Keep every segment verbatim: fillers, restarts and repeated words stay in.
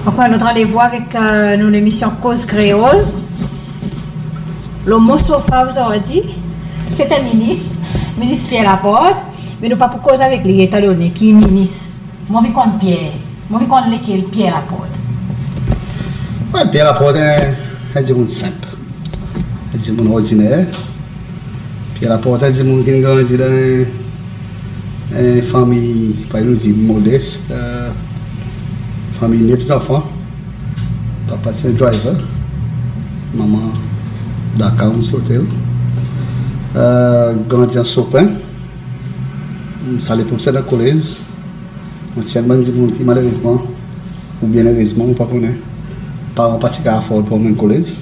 Ankor en lot randevou avek, e, nou lemisyon Koz Kreol. Lo mo sofa ozordi, se en minis, Minis Pierre Laporte, me nou pa pou koz avek li, etan done ki minis. Mon anvi konn Pierre, mon anvi konn lekel Pierre Laporte. Wi, Pierre Laporte, en, en dimoun senp. En dimoun ordiner. Pierre Laporte, en dimoun ki'n grandi dan en, en fanmir, parey nou dir, modest, e, fanmir nef zanfan. Papa ti en driver, manman Dakar, Anse Hotel. E, grandi Anse Aux Pins. Sa lepok ti annan kolez. Mon ti enn bann dimoun ki malerezman, oubyen erezman, mon pa konnen, paran pa ti kapab afford pou anmenn kolez.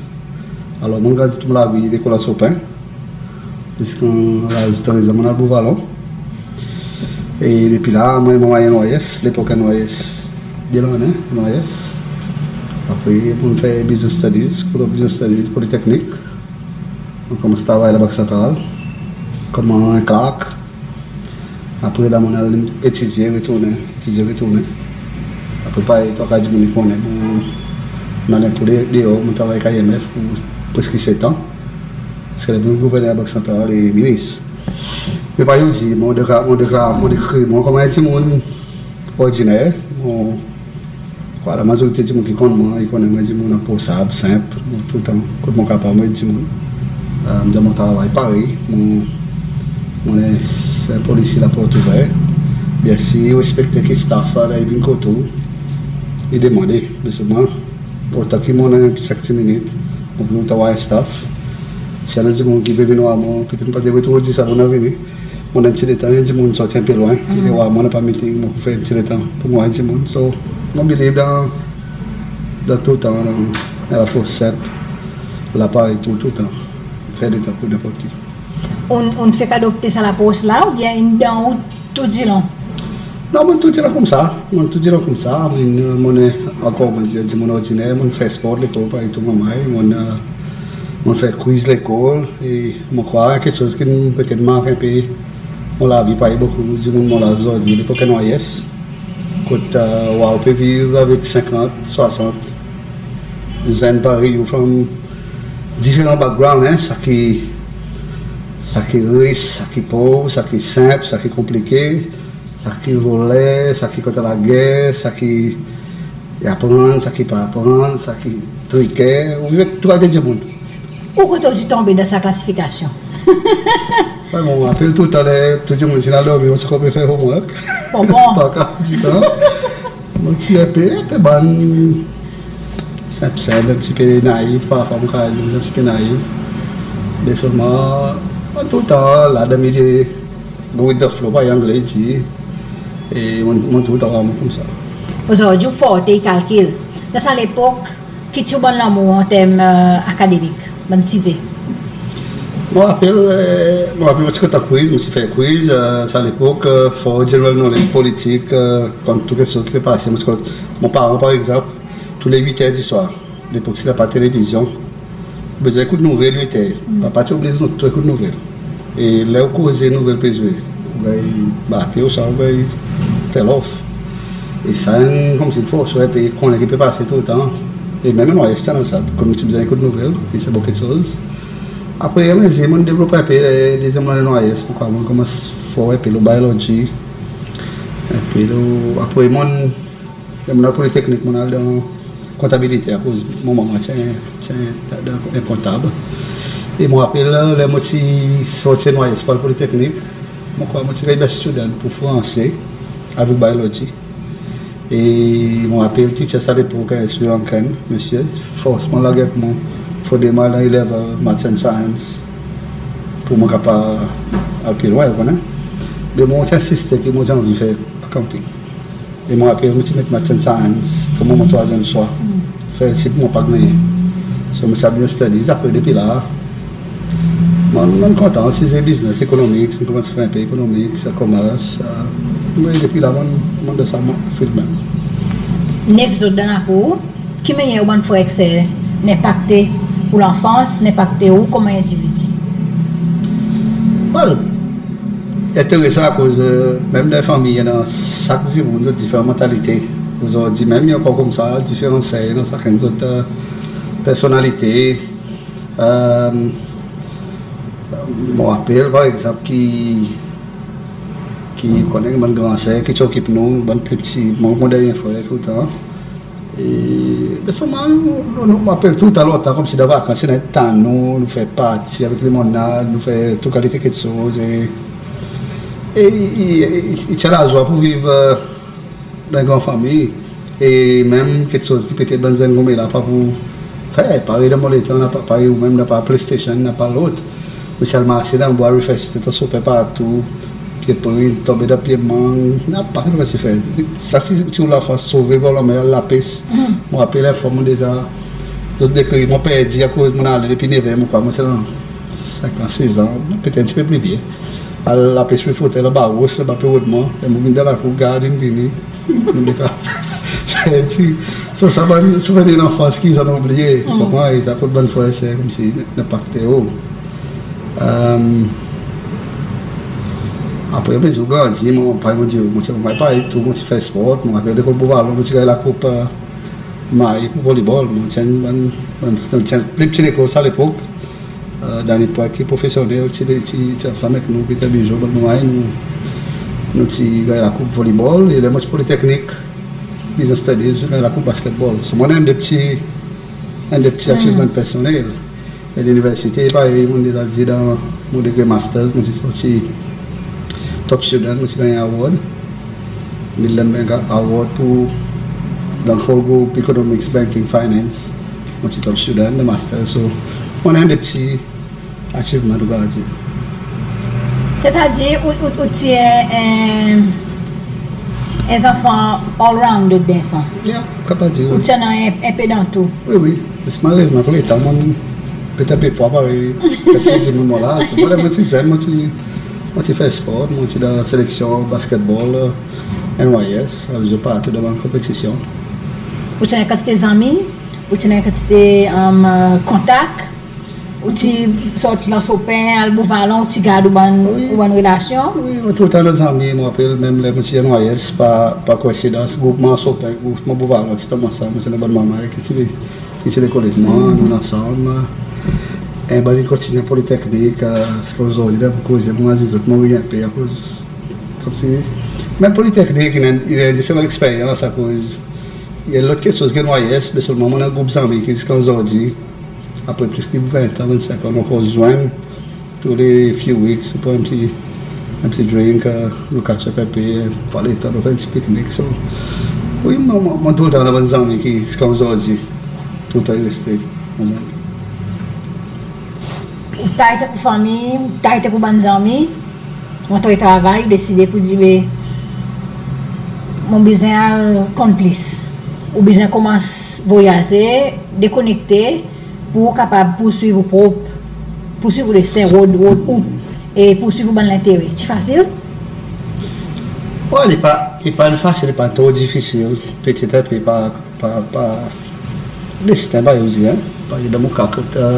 Alor, mon grandi tou mon lavi lekol Anse Aux Pins, ziska laz trez an mon al Beau Vallon. E depi la, mwan, mon N Y S, lepok N Y S, de lannen N Y S. Apre, mon fer Business Studies, kote Business Studies, Politeknik. Mon konmans travay la Bank Santral, konman en clerk. Apre la, mon al etidye, retournen, etidye, retournen. Apre, parey tou, aka dimoun i konnen, mon, mon al en kou de, deor, mon travay ek I M F pour preski set an. Ziska ler mon gouvernor Bank Santral e minis. Me parey ou dir, mon deklar, mon deklar, mon dekrir mwan konman en dimoun ordiner, mon Kwa, lamazorite dimoun ki konn mwan, i konnen mwan dimoun apresab, senp, mon toultan, kot mon kapab, mon ed dimoun. E, dan mon travay parey, mon, mon en polisi laport ouver. Byensir, ou ekspekte ki staff la, ler i vin kot ou, i demande. Me selman, otan ki mon annan en senk minit, mon pou toultan war staff. Si annan dimoun ki pe vin war mwan, petet mon pa devret dir sa, mon annan vini. Mon annan en pti letan, en dimoun sorti en pe lwen, i pe war mwan, mon annan pa meeting, mon pou fer en pti letan pour mwan, en dimoun. So, mon believe dan, dan toultan, dan, dan lapros senp, la parey pour toultan, fer letan pour nenport ki. Ou'n, ou'n fek adopte sa lapros la, oubyen in dan ou toudilon? Non, mon toudilon koumsa, mon toudilon koumsa, mon, mon, ankor, mon, dimoun ordiner, mon fer spor lekol, parey tou manmay, mon, mon fer quiz lekol, e mon krwar keksoz ki petet mark en pe mon lavi parey bokou dimoun mon laz ozordi, lepok N Y S, kot, e, ou pe viv avek senkant, swasant zenn parey ou, from diferan background, en, sa ki, sa ki ris, sa ki pov, sa ki senp, sa ki konplike, sa ki voler, sa ki kontan lager, sa ki aprann, sa ki pa aprann, sa ki triker, ou viv avek tou kalite dimoun. Ou kote ou ti tonbe dan sa klasifikasyon? Wi, mon rapel toultan ler tou dimoun ti al dormi, mon ti ankor pe fer homework. Bon, bon. Pa kapab dir sa. Mon ti en pe, en pe bann senp, senp, en pti pe naiv, parfwa mon kapab dir, en pti pe naiv. Me selman, mon toultan la dan milye, go with the flow, parey Angle i dir. E mon, mon toultan war mwan koumsa. Ozordi ou forte i kalkil. Dan sa lepok, ki ti ou bann lanmour an term, e, akademik, bann size? Mon rapel, e, mon rapel mon ti kontan quiz, mon ti fer quiz, e, sa lepok, e, for general knowledge, politik, e, konn tou keksoz ki pe pase, mon ti konn, mon paran, par egzanp, tou le wit er di swar, lepok sila pa televizyon, ou bezwen ekout nouvel wit er. Papa ti obliz nou tou ekout nouvel. E ler ou koze nouvel pe zwe, ou ganny bate ouswa ou ganny tell off. E sa, konmsi, fors ou en pe konnen ki pe pase toultan. E menm N Y S ti annan sa, konmsi ti bezwen ekout nouvel, e se bon keksoz. Apre, amezir mon'n devlop en pe, e, dezyenm lannen N Y S, mon krwar mon'n konmans for en pe lo biology. En pe lo, apre mon'n Ler mon'n al Politeknik, mon'n al dan kontabilite, akoz mon manman ti en, ti en, en kontab. E mon rapel, ler mon ti sorti N Y S pour al Politeknik, mon krwar mon ti ganny best student pour Franse avek Biology. E mon rapel teacher sa lepok, Sri Lankan, msye, fors mwan, lager ek mwan, fodre mon al dan A-level, Maths and Science, pour mon kapab al pli lwen, ou konnen. Me mon ti ensiste ki mon ti anvi fer accounting. E mon rapel, mon ti met Maths and Science konman mon trwazyenm swa. Fer si pour mon pa gannyen. So, mon ti al Business Studies, apre depi la, mon, mon kontan, si se business, economics, mon konmans fer en pe economics, commerce, e, me depi la, mon, mon dan sa, mon field menm. Nef zot dan lakour, ki mannyer ou bann frer ek ser in enpakte ou lanfans, in enpakte ou konman endividi? Well, enteresan akoz, e, menm dan fanmir, i annan, sak dimoun zot diferan mantalite. Ozordi menm i ankor koumsa, diferans dan sakenn zot, e, personnalité. E, mon rapel par egzanp ki, ki konnen bann gran ser ki ti okip nou, bann pli pti, mon, mon dernyen frer toultan. E, be selman nou, nou, nou, mon rapel toultan lontan, konmsi dan vakans, ti annan tan nou, nou fer parti avek lemonn, nou fer tou kalite keksoz, e, e, i, i, i, i ti annan lazwa pour viv, e, dan gran fanmir. E menm keksoz ki petet bann zenn konmela pa pou fer, parey dan mon letan, napa, parey ou menm, napa PlayStation, napa lot. Mon ti al marse dan bwa, refresh, ti annan sopen partou, pye prin, tonbe dan pye mang, napa ki nou ti fer. Sa ti, ti ou lafans, sove bor lanmer, al lapes. Mon rapel en fwa mon deza, zot dekrir mon perdi, akoz mon ale depi nev er, mon krwar mon ti annan senk an, sez an, petet en pti pe pli vye. Al lapes, sou fotel anba ros, anba pye rodman, e mon vin dan lakour, gard in vini. Mon deklar perdi. So sa bann souvenir lanfans ki zanmen oubliye. Konpran, e sa kot bann frer, ser konmsi i enpakte ou. E, apre, mezir ou grandi, mon, parey mon dir, mon ti, mon pa tou, mon ti fer spor, mon rapel lekol Beau Vallon, mon ti ganny lakoup, e, Mahe pour volleyball, mon ti annan bann, bann, mon ti annan pli pti lekol sa lepok. E, dan lepok ki profesyonnel, ti, ti, ti ansanm avek nou, Peter Bijo, bann mwayen, nou, nou ti ganny lakoup volleyball, e ler mon ti Politeknik Business Studies, ti ganny lakoup basketball. So mon annan de pti, annan de pti achievement personnel. E liniversite, parey mon deza dir, dan mon degre masters, mon ti sorti top student, mon ti ganny award. Millennium Bank Award pour dan whole group Economics, Banking, Finance. Mon ti top student dan master, so mon annan de pti achievement, ou kapab dir. Setadir, ou, ou, ou ti en, en, en zanfan all-rounded dan sans. Yeah, kapab dir, wi. Ou ti annan en, en pe dan tou. Wi, wi. Zis malerezman, pour letan, mon petet pe pwa parey, parey dimoun mon laz. So, mon ti zenn, mon ti, mon ti fer spor, mon ti dan seleksyon basketball, e, N Y S, al zwe partou dan bann konpetisyon. Ou ti annan kantite zanmi, ou ti annan kantite, e, kontak, ou ti sorti dan Anse Aux Pins, al Beau Vallon, ou ti gard ou bann, wi, ou bann relasyon. Wi, mon toultan annan zanmi, mon rapel, menm ler mon ti N Y S, par, par koensidans, groupman Anse Aux Pins, groupman Beau Vallon, ti tonm ansanm, mon ti annan bann manmay ki ti, ki ti lekol avek mwan, nou ansanm. E bann in kontinyen Politeknik, e, ziska ozordi, dan koze, mon dir zot, mon ri en pe, akoz, konmsi, menm Politeknik, i annan, i annan diferan leksperyans, akoz, i annan lot keksoz ki N Y S, me selman mon annan group zanmi ki ziska ozordi, apre plis ki ven an, vennsenk an, nou ankor zwenn, tou le few weeks, nou pran en pti, en pti drink, e, nou catch up en pe, par letan nou fer en pti piknik. So, wi, mon, mon, mon toultan annan bann zanmi ki, ziska ozordi, toultan i reste mon zanmi. Ou tight ek ou fanmir, ou tight ek ou bann zanmi, ou antre travay, ou deside pour dir, be, mon bezwen al konn plis. Ou bezwen konmans vwayaze, dekonekte, pour ou kapab pourswiv ou prop, pourswiv ou desten, rod, rod ou, e pourswiv ou bann lentere. Ti fasil? Wi, li pa, li pa fasil, li pa tro difisil. Petet en pe par, par, par desten, parey ou dir, en. Parey dan mon ka, kot, e,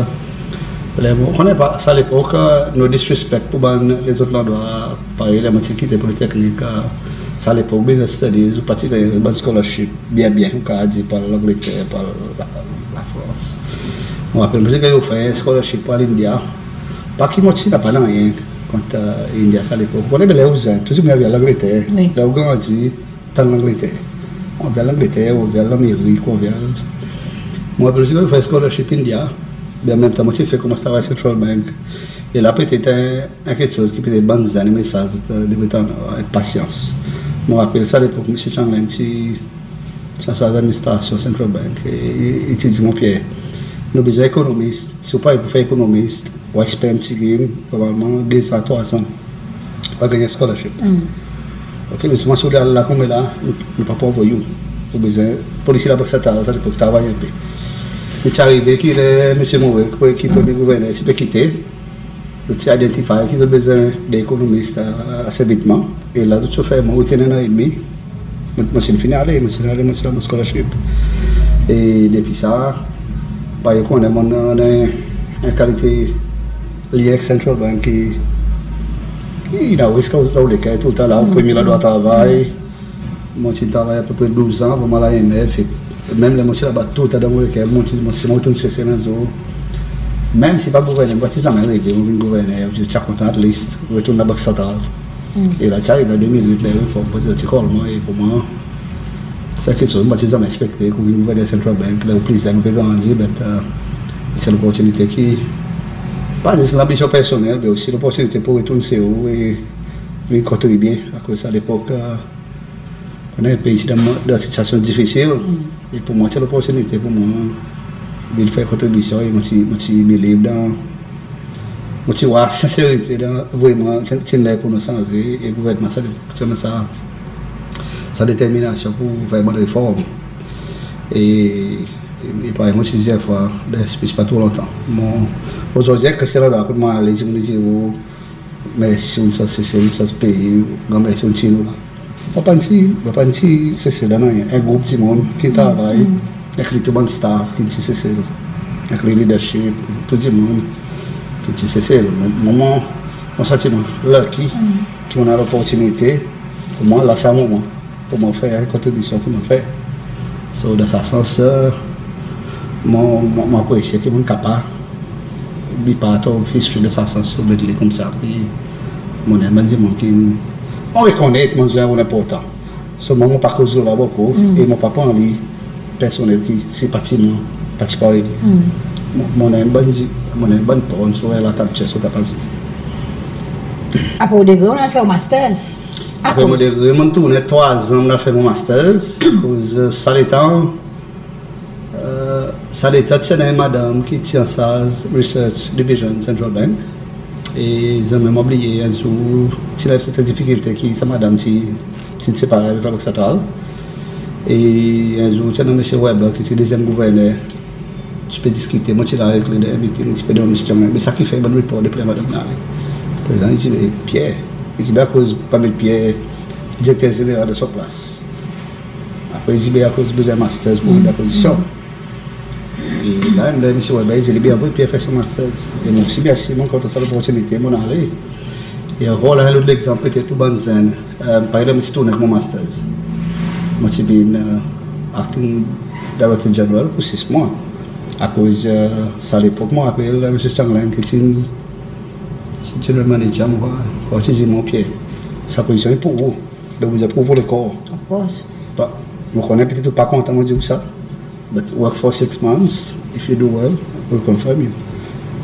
ler mon, ou konnen pa, sa lepok, e, no disrespect pour bann lezot landrwa, parey ler mon ti kit Politeknik, e, sa lepok, business studies, ou pa ti ganny bann scholarship byen, byen, ou kapab dir, par Langleter, par la, Lafrans. Mon rapel, mon ti ganny ofer en scholarship pour al India. Pa ki mon ti napa nanryen kont, e, India sa lepok. Ou konnen, be ler ou zenn, tou dimoun i al Langleter. Wi. Ler ou grandi, tann Langleter. Ou anvi al Langleter, ou anvi al Amerik, ou anvi al. Mon rapel, mon ti ganny ofer scholarship India. Me an menm tan, mon ti fer konmans travay Central Bank. E la, petet, en, en keksoz ki petet bann zenn, me sa, zot, e, devret annan, e, pasyans. Mon rapel sa lepok, Msye Chang Leng ti, ti ansarz administrasyon Central Bank. E, e, e i ti dir, mon Pierre, nou bezwen ekonomis. Si ou pare pour fer ekonomis, ou a spend en pti gin, normalman, dezan, trwazan, ou a ganny en scholarship. Mm. OK, me selman si ou al la konmela, nou, nou pa pou anvoy ou. Ou bezwen, polisi Labank Santral, sa lepok, travay en pe. Me ti arive ki ler Msye Mouret, ki premye gouverneur, ti pe kite, zot ti identify ki zot bezwen de ekonomis, e, ase vitman. E la, zot ti ofer mwan, wi, ti annan en an edmi. Mon, mon ti'n fini ale, mon ti'n ale, mon ti'n annan mon scholarship. E depi sa, parey ou konnen, mon annan en, en kalite lyen ek Central Bank ki, ki, you know, ziska ozordi, toultan la, ou premye landrwa travay. Mon ti travay apepre douz an avan mon al IMF. E menm ler mon ti laba, toultan dan mon leker mon ti, mon, si mon retourn Sesel en zour, menm si pa gouverner, mon pa ti zanmen reve mon vin gouverner. Mon ti ti a kontan at least retourn Labank Santral. E la ti ariv an de mil wit, ler reform Prezidan ti call mwan, e pour mwan se keksoz mon pa ti zanmen ekspekte, pour vin gouverner Central Bank. Ler ou pli zenn ou pe grandi, but se loportinite ki, pa zis lanbisyon personnel, me osi loportinite pour retourn se ou e vin kontribye, akoz sa lepok, konnen pei ti dan, dan sitiasyon difisil. E pour mwan se loportinite pour mwan vin fer kontribisyon, e mon ti, mon ti believe dan, mon ti war senserite dan, vreman, ti, ti ler pour nou sanze, e gouvernman sa, ti annan sa, sa determinasyon pour fer bann reform. E, e parey mon ti dir en fwa dan speech pa tro lontan, mon, ozordi en keksoz la, kot mon ale, dimoun i dir ou, mersi, ou'n sanz Sesel, ou'n sanz pei, gran mersi, ou'n tir nou la. Mon pa'n tir, mon pa'n tir Sesel dan nanryen. En group dimoun ki'n travay, enkli tou bann staff ki'n tir Sesel, enkli leadership, tou dimoun ki'n tir Sesel. Mon, mon, mon santi mon lucky ki mon annan loportinite pour mwan la sa moman pour mwan fer kontribisyon ki mon fer. So dan sa sans, mon, mon, mon apresye ki mon kapab be part of history dan sa sans, so met li koumsa, ki mon enn bann dimoun ki mon rekonnet mon zwenn en rol enportan. So mon, mon pa koz lo la bokou, e mon pa pran li personnel ki si pa ti mwan, pa ti pou arive. Mon, mon enn bann di, mon enn bann pon, so la tab chest, ou kapab dir. Apre ou degre, ou'n al fer ou masters. Apre mon degre, mon tournen trwa an, mon al fer mon masters, akoz sa letan, sa letan ti annan en madanm ki ti ansarz Research Division Central Bank. E zanmen mon bliye, en zour ti annan serten difikilte ki sa madanm ti, ti'n separe avek Labank Santral. E en zour ti annan Msye Weber ki ti dezyenm gouverner, ti pe diskite, mon ti la avek li dan en meeting, ti pe demann Msye Chang Leng, be sa ki fer bann report depi la madanm in ale. Prezan i dir, be Pierre, i dir, be akoz pa met Pierre direkter zeneral dan son plas? Apre i dir, be akoz bezwen masters pour antre dan pozisyon. E la, Msye Weber i dir, be anvoy Pierre fer son masters. E mon osi, byensir, mon kontan sa loportinite, mon ale. E ankor la, en lot legzanp petet pour bann zenn. Parey ler mon ti tournen avek mon masters, mon ti vin Acting Director General pour sis mwan. Akoz sa lepok mon rapel Msye Chang Leng ki ti'n General Manager, mon krwar, ti dir, mon Pierre, sa pozisyon i pour ou. Be ou bezwen prouv ou lekor. Of course. Mon konnen petet ou pa kontan mon dir ou sa, but work for six months, if you do well, we'll confirm you.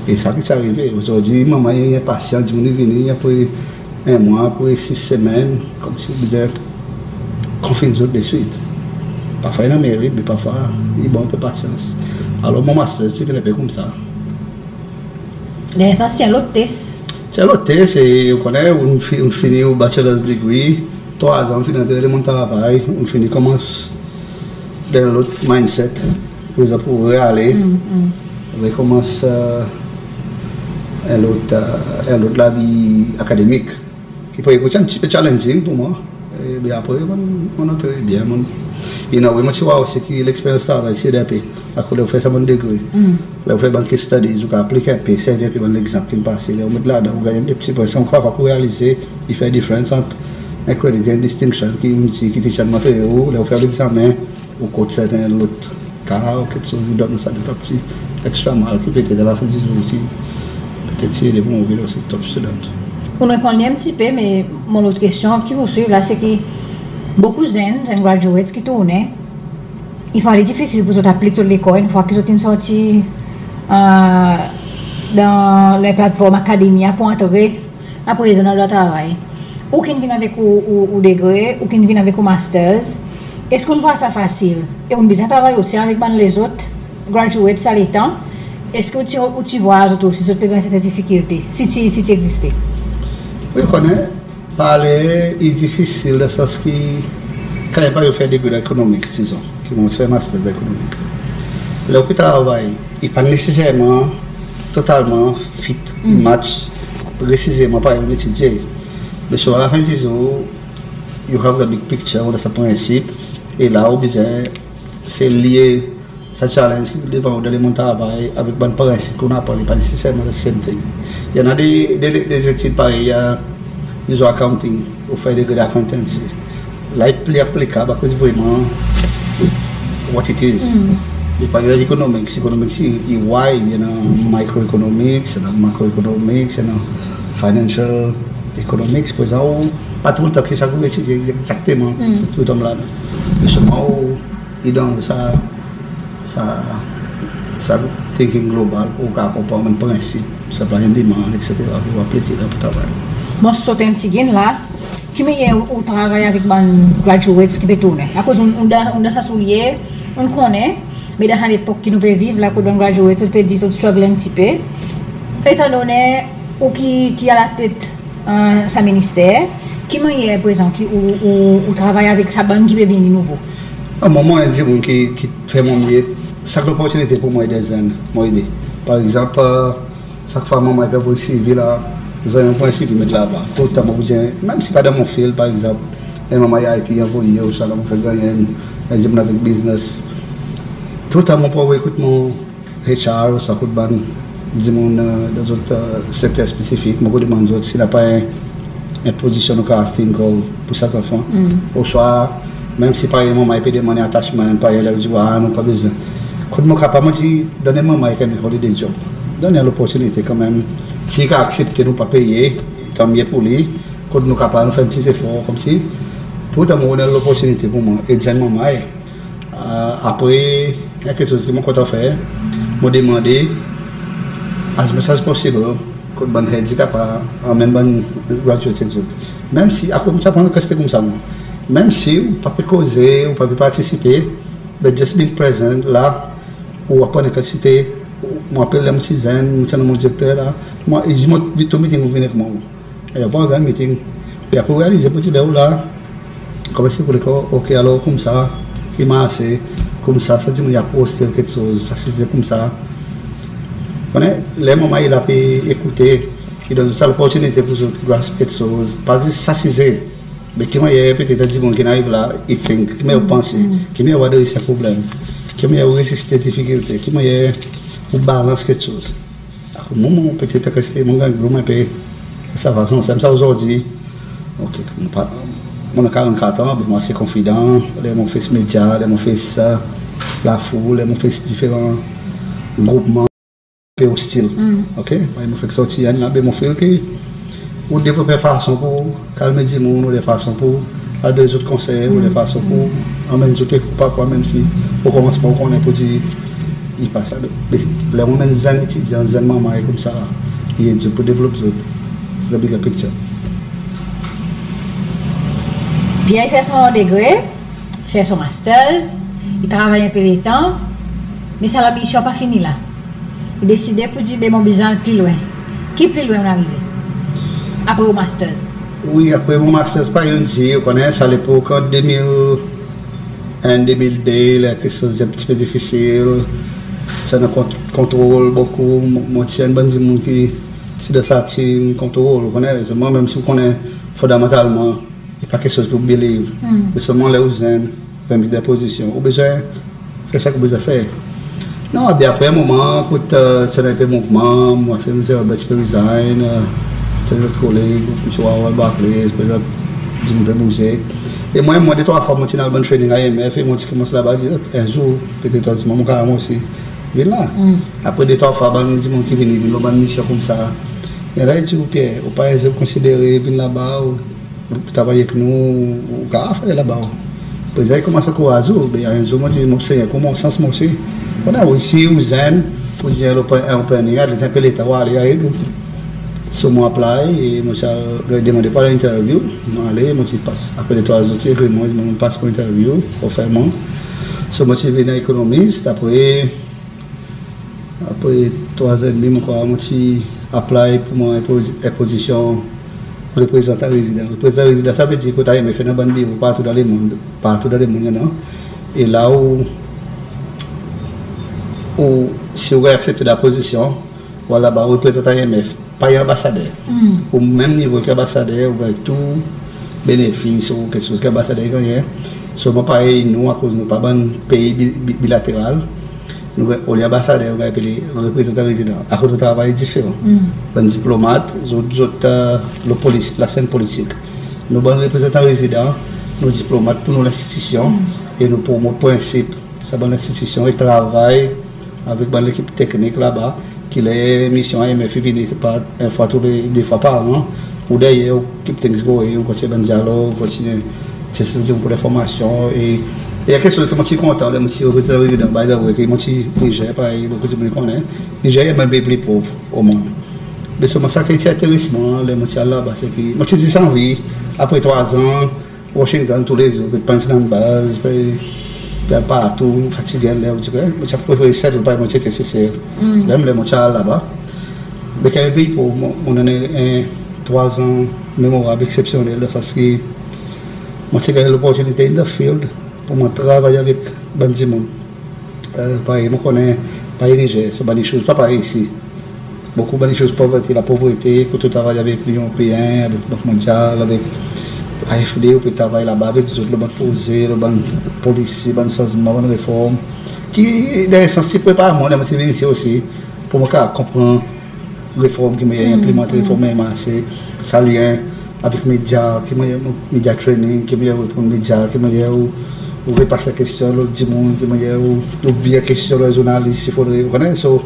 E sa ki ti arive. Ozordi manman i enpasyan, dimoun i vini apre en mwan, apre sis semenn, konmsi ou bezwen konfirm zot deswit. Parfwa i annan merit, me parfwa i bon en pe pasyans. Alor mon masters ti vin en pe koumsa. Dan sa, se en lot tes. Se en lot tes, e ou konnen, ou'n fi-, ou'n fini ou bachelor's degree, trwa an ou'n fini antre dan lemonn travay, ou'n fini konmans dan en lot mindset. Par egzanp, ou reale, rekonmans en lot, en lot lavi akademik. Ki pou ekout en pti pe challenging pour mwan. E be apre, mon, mon antre byen, mon, in a way, mon ti war osi ki leksperyans travay ti ed en pe. Akoz ler ou fer sa bann degre, ler ou fer bann case studies, ou kapab aplik en pe, servi en pe bann legzanp ki'n pase, ler ou met ladan, ou ganny en pti pwen, sa ou kapab realize i fer diferans ant en credit e en distinction ki ou'n dir ki ti ti annan mantye ou, ler ou fer legzamen, ou kot serten lot ka ou keksoz, i donn ou sa deta pti extra mile ki petet a lafen dizour ti, petet ti ede pour mwan osi top student. Ou'n reponn li en pti pe, me mon lot kestyon ki pou swiv la, se ki bokou zenn, zenn graduates ki tournen, i fer li difisil pour zot aplik zot lekor, enn fwa ki zot in sorti dan leplatform akademi a pour antre aprezan dan lalwa travay. Ou ki'n vin avek ou, ou, ou degre, ou ki'n vin avek ou masters. Eski ou'n vwar sa fasil? E ou'n bezwen travay osi avek bann lezot graduate sa letan? Eski ou ti, ou ti vwar zot osi, zot pe ganny serten difikilte, si ti, si ti egziste? Wi, ou konnen, parler i difisil dan sans ki, kan en pa ou fer degre dan economics, dizon, ki mon fer masters dan economics, ler ou pe travay, i pa neseserman totalman fit, match presizeman parey ou'n etidye. Me selman, alafen dizour, you have the big picture, ou annan sa prensip, e la ou bezwen se lye sa challenge ki devan ou dan lemonn travay avek bann prensip ki ou'n aprann, i pa neseserman the same thing. I annan de, de, de, de letid parey, dizon, accounting, ou fer degre dan accountancy. La i pli aplikab akoz i vreman what it is. I pa economics, economics i, i wide, you know, microeconomics, you know, macroeconomics, you know, financial economics. Prezan ou pa toultan ki sa ki ou etidye egzakteman ki ou tonm ladan. Me selman ou i donn ou sa, sa, sa thinking global, ou kapab konpran menm prensip, supply and demand, et cetera, ki ou aplike dan ou travay. Bon, sot en pti gin la, ki mannyer ou, ou travay avek bann graduates ki pe tournen? Akoz ou'n, ou'n dan, ou'n dan sa soulye, ou'n konnen, me dan sa lepok ki nou pe viv la, kot bann graduates, zot pe dir zot struggle en pti pe. Etan donnen ou ki, ki alatet, e, sa minister, ki mannyer prezan ki ou, ou, ou travay avek sa bann ki pe vini nouvo? Mwan, mon en dimoun ki, ki fer mon mye, sak loportinite pour mwan ede zenn, mon ede. Par egzanp, e, sak fwa manrmay pe pou sirvi la, zanmen mon pou sirvi met laba. Toultan mon pou dir, menm si pa dan mon field, par egzanp, e manrmay I T i anvoye, ouswa la mon fer ganny en, en dimoun avek biznes. Toultan mon pou ekout mon H R, ouswa kot bann dimoun, e, dan zot, e, sekter spesifik, mon pou demann zot si napa en, en pozisyon nou kapab think of pour sa zanfan. Ouswa, menm si parey manrmay pe demann atasman, parey la ou dir, a, nou pa bezwen. Kot mon kapab, mon dir, donn manrmay en holiday job. Donn loportinite kanmenm. Si i kapab aksepte nou pa peye, tan mye pour li. Kot nou kapab, nou fer en pti zefor, konmsi. Toultan mon donn loportinite pour mwan, e zenn manrmay. E, apre, en keksoz ki mon kontan fer, mon demande, as much as possible, kot bann heads i kapab, anmenn bann graduates ek zot. Menm si, akoz mon ti aprann kantite koumsa mwan. Menm si ou pa pe koze, ou pa pe partisipe, but just being present la, ou aprann kantite, mon rapel ler mon ti zenn, mon ti annan mon direkter la, mon, i dir mwan, tou meeting ou vin ek mwan. E la, pou en gran meeting. Epi apre ou realize pour dir ler ou la, konmsi ou dir, ok, alor koumsa ki marse, koumsa sa dimoun i apros tel keksoz, sa size koumsa. Konnen, ler manrmay i la pe ekoute, i donn zot sa loportinite pour zot grasp keksoz, pa zis sa size, me ki mannyer petet dimoun ki'n ariv la i think, ki mannyer ou panse, ki mannyer ou adres sa problenm, ki mannyer ou reziste difikilte, ki mannyer ou balans keksoz. Akoz mwan, mwan, petet kantite mon ganny groom en pe sa fason, se sa ozordi. Ok, mon pa, mon annan karannkat an, be mon ase konfidan, ler mon face medya, ler mon face, e, lafoul, ler mon face diferan groupman pe ostil. Ok, parey mon fek sorti enn la, be mon feel ki ou devlop en fason pour kalme dimoun, ou de fason pour adres zot konsern, ou de fason pour anmenn zot ek ou, parfwa menm si o komansman ou konnen pour dir i pa sa. Be ler ou anmenn zenn etidyan, zenn manrmay koumsa, i ed zot pour devlop zot, the bigger picture. Pierre i fer son degre, fer son masters, i travay en pe letan, me sa lanbisyon pa fini la. I deside pour dir, be mon bezwen al pli lwen. Ki pli lwen ou'n arive? Apre ou masters? Wi, apre mon masters, parey ou'n dir, ou konnen sa lepok an de mil enn, de mil de, ler keksoz en pti pe difisil, sa annan kont-, kontrol bokou, mon, mon ti enn bann dimoun ki ti dan sa team kontrol, ou konnen, mwan menm si ou konnen fondamantalman, i pa keksoz ki ou believe. Me selman ler ou zenn, ou anvi dan pozisyon, ou bezwen fer sa ki ou bezwen fer. Non, be apre en moman, kot, e, ti annan en pe mouvman, mon ase, msye Roberts pe resign, e, ti annan lot koleg, msye Harold Barclays, prezan dimoun pe bouze. E mwan, mwan de trwa fwa mon ti'n al bann training I M F, e mon ti konmans laba dir, en zour, petet trwa dimoun, mon kapab mwan osi vin la. Apre de trwa fwa bann dimoun ki vini, vin lo bann misyon koumsa. E la i dir ou, Pierre, ou pa bezwen konsidere vin laba, ou travay ek nou, ou kapab fer laba. Prezan i konmans ankouraze ou, be en zour mon dir, mon sey konmans mwan osi. Bon, wi, si ou zenn, ou dir, lo pwen, ou pwen, en pe letan ou ale, i ed ou. So mon apply, e mon ti al demande pour al interview, mon ale, mon ti pas, apre de trwa zour ti egri mwan, mon pas pour interview, ofer mwan. So mon ti vin ekonomis, apre Apre trwa zan edmi, mon krwar, mon ti apply pour mwan en pozi-, en pozisyon reprezantan rezidan. Reprezantan rezidan, sa vedir kot I M F i annan bann biro partou dan lemonn, partou dan lemonn i annan. E la ou, ou, si ou ganny aksepte dan pozisyon, ou al laba, ou reprezant I M F. Parey anbasader. Ou menm nivo ki anbasader, ou ganny tou benefis, ou keksoz ki anbasader i gannyen. Selman parey nou, akoz nou pa bann pei bi-, bi-, bilateral, nou ganny, olye anbasader, ou ganny apele reprezantan rezidan. Akoz nou travay diferan. Bann diplomat, zot, zot, e, lo polis-, lasenn politik. Nou bann reprezantan rezidan, nou diplomat pour nou lenstitisyon e nou promot prensip sa bann lenstitisyon e travay avek bann lekip teknik laba, ki ler misyon I M F i vini, se pa en fwa tou le de fwa par an, ou deryer, ou keep things going, ou kontinyen bann dyalog, ou kontinyen chase dimoun pour lenformasyon. E, e en keksoz ki mon ti kontan ler mon ti reprezentan rezidan, by the way, ki mon ti Niger, parey bokou dimoun i konnen, Niger i menm pei pli pov o monn. Me selman sa ki ti enteres mwan ler mon ti al laba, se ki mon ti zis anvi, apre trwa an, Washington toulezour, pe panch dan baz, pe, pe al partou, fatige ler ou dir, mon ti a prefere settle parey mon ti ete Sesel. Menm ler mon ti al laba. Me kan i vin pour mwan, mon annan en trwa an memorab, eksepsyonnel, dan sans ki mon ti ganny loportinite in the field pour mwan travay avek bann dimoun. E, parey mon konnen, parey Niger, so bann issues pa parey isi. Bokou bann issues povrete, lapovrete, kot ou travay avek Linyon Eropeen, avek Bank Mondyal, avek A F D, ou pe travay laba avek zot lo bann proze, lo bann polisi, bann sanzman, bann reform. Ki dan en sans ti prepar mwan, ler mon ti vin isi osi, pour mwan kapab konpran reform ki mannyer enplimante, reform mannyer marse, sa lyen avek medya, ki mannyer, medya training, ki mannyer ou reponn medya, ki mannyer ou, ou repas kestyon lot dimoun, ki mannyer ou, ou byen kestyon lot zournalis, si fodre, ou konnen. So,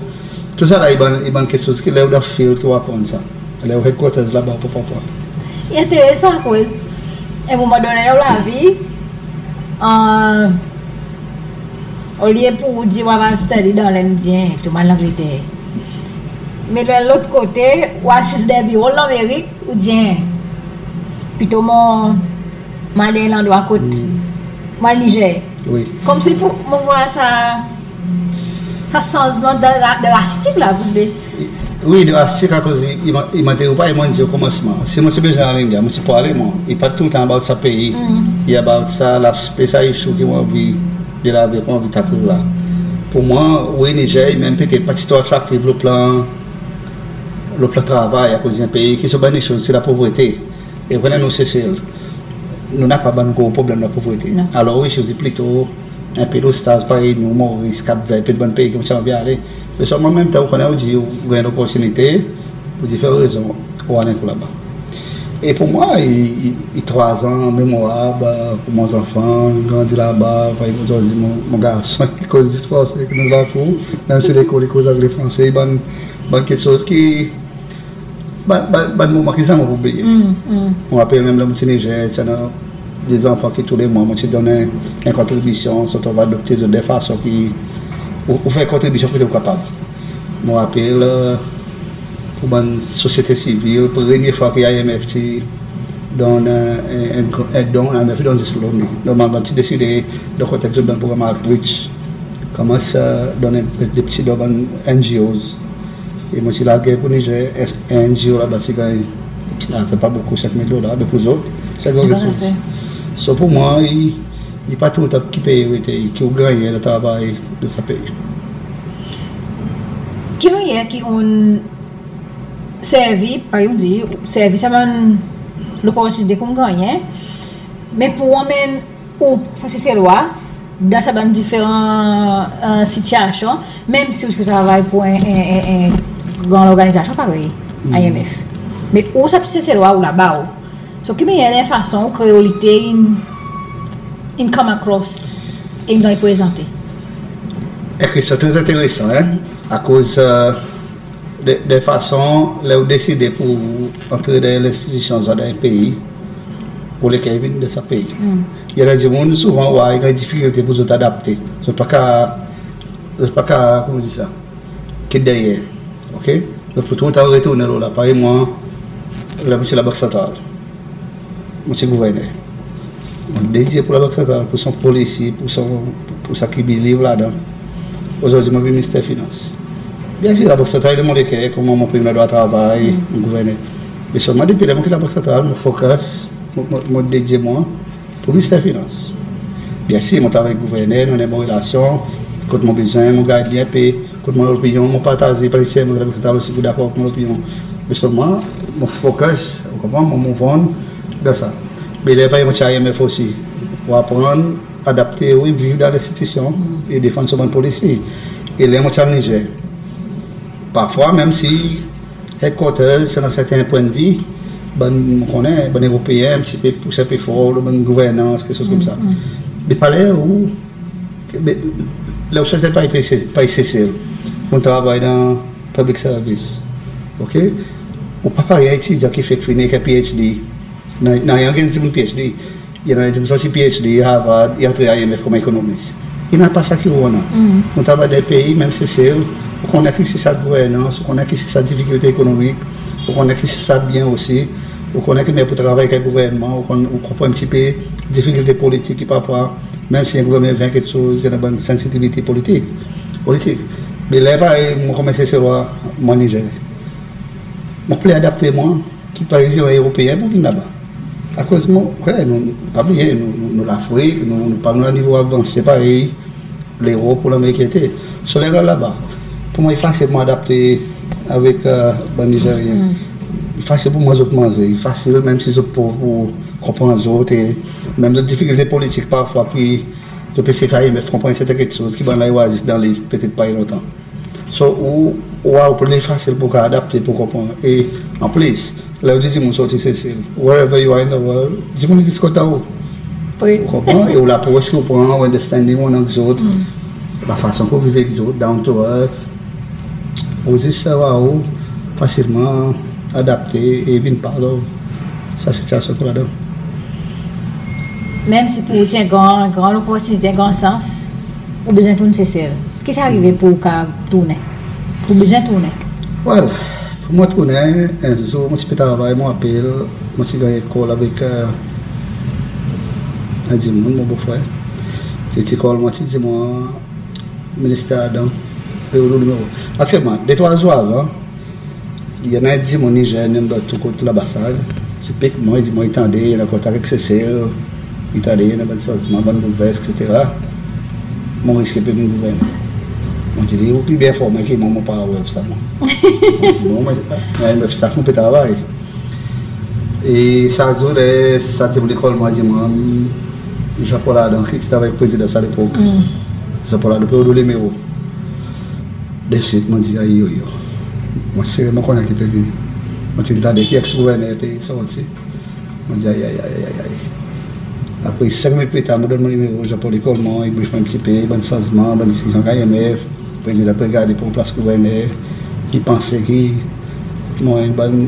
tou sa la, i bann, i bann keksoz ki ler ou dan field ki ou aprann sa. Ler ou headquarters laba, ou pa pou aprann. I enteresan akoz, en moman donnen dan ou lavi, an, olye pour ou dir ou ava study dan Lenn, ou al Langleter. Me dan lot kote, ou asiz dan biro Lanmerik, ou dir, plito mon, mon al dan landrwa kot, mon al Niger. Wi. Konmsi pour, mon war sa, sa sanzman dra-, drastik la, ou vwar. Wi, drastik akoz i, i, i, mon dir ou, parey mon dir o komansman, si mon ti bezwen al India, mon ti pou ale mwan. I pa toultan about sa pei. I about sa laspe, sa issue ki mon anvi, de la vi ki mon anvi tackle la. Pour mwan, wi, Niger, menm petet pa ti tro atraktiv lo plan, lo plan travay, akoz i en pei ki son bann issue, se lapovrete. E ou konnen nou Sesel, nou napa bann gro problenm lapovrete. Non. Alor wi, si ou dir plito en pe lo staz parey nou, Moris, Cap Vert, pe bann pei ki mon ti anvi ale. Me selman an menm tan, ou konnen, ou dir ou ganny loportinite, pour diferan rezon, ou al en kou laba. E pour mwan, i, i, i trwa an memorab pour mon zanfan, grandi laba, parey mon dir, mon, mon garson i koz zis franse avek nou lakour, menm si lekol i koz angle, franse, bann, bann keksoz ki Bann, bann, bann moman ki zanmen ou pou bliye. Mon rapel menm ler mon ti Niger, ti annan de zanfan ki tou le mwan mon ti donn en, en kontribisyon, swa ou adopte zot de fason ki ou, ou fer kontribisyon kot ou kapab. Mon rapel, e, pour bann sosyete sivil, premye fwa ki I M F ti donn, e, en, en, en don, I M F i donn zis loan. Normalman ti deside dan konteks bann progranm outreach, konmans, e, donn en, de pti don bann N G Os. E mon ti lager pour Niger, en N G O laba ti ganny, ti larzan pa bokou, senk mil dolar, me pour zot, se gran keksoz. So pour mwan, i, i pa toultan ki pei ou ete, ki ou gannyen dan travay dan sa pei. Ki mannyer ki ou'n servi, parey ou dir, servi sa bann loportinite ki ou'n gannyen, me pour anmenn ou, sa Seselwa, dan sa bann diferan, e, sitiyasyon, menm si ou ti pe travay pour en, en, en, en gran lorganizasyon parey I M F. Me ou sa pti Seselwa ou laba ou. So ki mannyer, en fason ou kreolite in, in come across, in ganny prezante? En kestyon tre enteresan, en, akoz, e, de, de fason, ler ou deside pour ou antre dan en lenstitisyon, dan en pei, ou le ki i vin dan sa pei. I annan dimoun souvan, ou war, i ganny difikilte pour zot adapte. Zot pa ka, zot pa ka, koman dir sa, kit deryer. Oke? Zot pou toultan retournen lo la. Parey mwan, ler mon ti Labank Santral, mon ti gouverner. Mon dedye pour Labank Santral, pour son polisi, pour son, pour sa ki i believe ladan. Ozordi mon vin Minister Finans. Byensir Labank Santral i dan mon leker, konman mon pe annan drwa travay, mon gouverner. Me selman depi ler mon kit Labank Santral, mon focus, mon, mon, mon dedye mwan pour Minister Finans. Byensir mon travay avek gouverner, nou annan bon relasyon. Kot mon bezwen, mon gard li en pe. Kot mon annan lopinyon, mon partaze, pa neseserman Labank Santral osi pou dakor avek mon lopinyon. Me selman mon focus, ou konpran, mon move on dan sa. Me ler parey mon ti I M F osi, ou aprann adapte ou e viv dan lenstitisyon e defann son bann polisi. E ler mon ti al Niger, parfwa, menm si headquarters, dan serten pwennvi, bann, mon konnen, bann Eropeen, en pti pe pous en pe for lo bann gouvernans, keksoz koumsa. Me pa ler ou, me ler ou sot parey Sesel, ou travay dan public service, OK? Ou pa parey en etidyan ki fek fini avek en PhD. Napa, napa, i annan dimoun PhD. I annan dimoun sorti PhD Harvard, i antre IMF konman ekonomis. I napa sa ki ou annan. Ou travay dan en pei, menm Sesel, ou konnen ki se sa gouvernans, ou konnen ki se sa difikilte ekonomik, ou konnen ki se sa byen osi, ou konnen ki mannyer pou travay avek gouvernman, ou konn, ou konpran en pti pe difikilte politik ki parfwa, menm si en gouvernman i annan keksoz, i annan bann sensitivite politik, politik. Me ler parey mon konman Seselwa, mon Nizer, mon pe adapte mwan ki parey en Eropeen pou vin laba. Akoz mon, wi, nou, pa bliye, nou, nou, nou Lafrik, nou, nou pa dan nivo avanse parey Lerop ou Lanmerik ete. So ler laba, pou mwan i fasil pou mwan adapte avek, e, bann Nizeryen. I fasil pou mwan zot manze, i fasil menm si zot pov pou konpran zot, e menm zot difikilte politik parfwa ki zot pe esey fer IMF konpran serten keksoz ki bann la i war zis dan liv petet pa i lontan. So ou, ou, ou pli fasil pou ou adapte, pou konpran. E an plis, ler ou dir dimoun sorti Sesel, wherever you are in the world, dimoun i zis kontan ou. Wi. Ou konpran? E ou lapros ki ou pran, ou understanding ou annan ek zot, lafason ki ou viv ek zot, down to earth, ou zis, e, ou fasilman adapte e vin part of sa sityasyon ki ou ladan. Menm si pou ou ti en gran, gran loportinite, en gran sans, ou bezwen tourn Sesel. Ki sa arive pou ou kapab tournen? Pou ou bezwen tournen? Well, pou mwan tournen, en zour mon ti pe travay, mon rapel, mon ti ganny en call avek, e, en dimoun, mon bofrer. Ki ti call mwan, ti dir mwan, Minister Adam pe oule ou nimero. Aktyelman, de trwa zour avan, i annan en dimoun Nizer, menm dan tou kot lanbasad, ti pik mwan, i dir mwan i tande i annan kontak ek Sesel, i tande i annan bann sanzman, bann boulvers, etsetera. Mon riske pe vin gouverner. Mon dir li, ou pli byen enformen ki mwan, mon pa aware sa mwan. Mon dir, bon, mwan, IMF staff mon pe travay. E sa zour, ler sa dimoun i call mwan, dir mwan, Jean-Paul Adam ki ti travay ek prezidan sa lepok. Jean-Paul Adam pe oule ou nimero. Deswit mon dir, ayo, yo. Mon sere, mon konnen ki pe vini. Mon ti'n tande ki eks-gouverner pe sorti. Mon dir, ay, ay, ay. Apre senk minit pli tar, mon donn mon nimero, Jean-Paul i call mwan, i brief mwan en pti pe, bann sanzman, bann desizyon ki IMF, prezidan pe gade pou ranplas gouverner, ki panse ki mwan bann,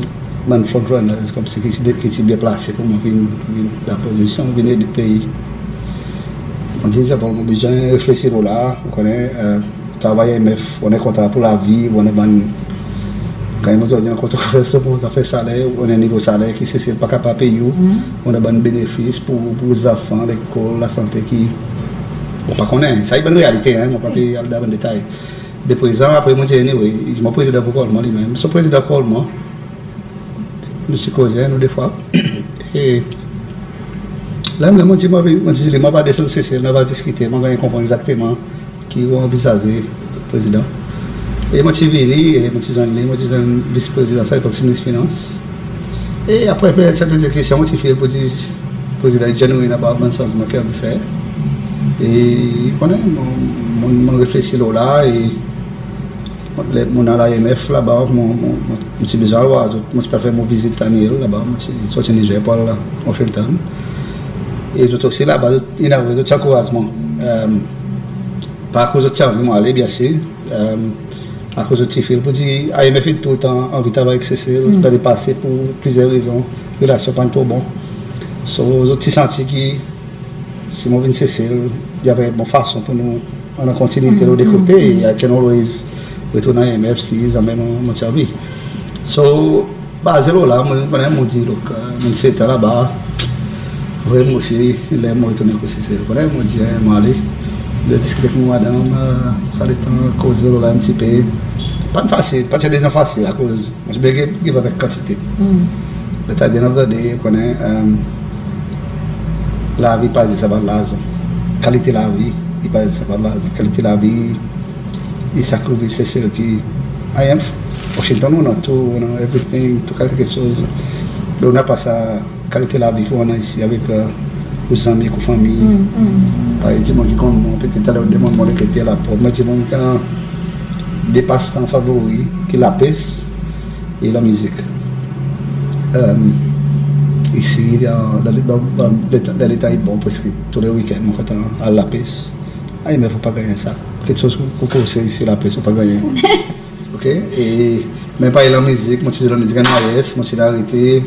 bann front runners, konmsi ki ti, ki ti byen plase pou mwan vin, vin dan pozisyon, vin ed pei. Mon dir, Jean-Paul, mon bezwen reflesir lo la, ou konnen, e, travay IMF, ou annan kontra pou lavi, ou annan bann, kan mon dir ou annan kontra pou fer, pou zafer saler, ou annan nivo saler ki Sesel pa kapab pey ou, ou annan bann benefis pou, pou zanfan, lekol, lasante ki, mon pa konnen. Sa i bann realite, en, mon pa pe al dan bann detay. De prezan, apre mon dir, anyway, i dir mwan prezidan pou call mwan li menm. So prezidan call mwan, nou ti koze, nou de fwa. E la menm mon dir, mon, mon dir li, mon ava desann Sesel, nou ava diskite, mon ganny konpran egzakteman ki ou anvizaze, prezidan. E mon ti vini, e mon ti zwenn li, mon ti zwenn vis prezidan sa lepok, ti minis finans. E apre, apre serten diskisyon, mon ti feel pou dir prezidan i genuine about bann sanzman ki i anvi fer. E ou konnen, mon, mon, mon reflesir lo la, e ler mon al IMF laba, mon, mon, mon, mon ti bezwen al war zot, mon ti pe fer mon vizit anyel laba, mon ti sorti Nizer pou al Washington. E zot osi laba, zot, in a way, zot ti ankouraz mwan. E, pa akoz zot ti anvi mwan ale, byensir. E, akoz zot ti feel pou dir IMF in toultan anvi travay ek Sesel, dan lepase pou plizyer rezon, relasyon pa'n tro bon. So, zot ti santi ki si mon vin Sesel, i ava en bon fason pou nou annan kontinite lo de kote, e I can always retourn IMF si zanmen mon, mon ti anvi. So, baze lo la, mon, konnen mon dir, look, e, mon setan laba, vre mon osi, ler mon retournen kot Sesel, konnen mon dir, e, mon ale, mon diskite ek mon madanm, e, sa letan koze lo la en pti pe. Pa'n fasil, pa ti dezan fasil, akoz mon ti bezwen give up avek kantite. But at the end of the day, ou konnen, e, lavi pa zis about larzan. Kalite lavi, i pa zis about larzan. Kalite lavi, i sa ki ou viv Sesel ki, ayen, Washington ou annan tou, ou annan everything, tou kalite keksoz. Me ou napa sa kalite lavi ki ou annan isi avek, e, ou zanmi, ou fanmir. Parey dimoun ki konn mwan, petet talè ou demann mwan lekel ki lapov. Mwan dimoun ki annan de pastan favori, ki lapes e lanmizik. E, Isi, dan, dan, dan, dan, dan leta i bon, preski tou le wikenn mon kontan al lapes. Ay, me fo pa ganny sa. Keksoz ou, ou koze isi lapes, ou pa ganny. Oke? E menm parey lanmizik, mon ti zwe lanmizik an Mayes, mon ti arete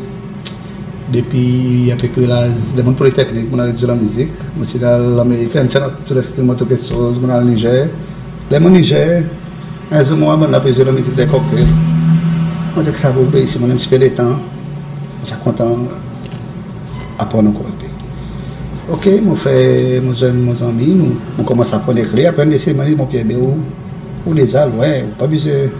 depi apepre laz, ler mon'n Politeknik, mon'n aret zwe lanmizik. Mon ti al Lanmerik, an ti annan tou lenstriman, tou keksoz, mon'n al Nizer. Ler mon'n Nizer, en zour mon war bann la pe zwe lanmizik dan koktel. Mon dir ki sa pou be isi, mon annan en pti pe letan. Mon ti a kontan aprann ankor en pe. Oke, mon fer, mon zwenn mon zanmi, nou, mon konmans aprann ekrir. Apre de semenn, mon dir, "Mon pye, be ou, ou deza lwen, ou pa bezwen,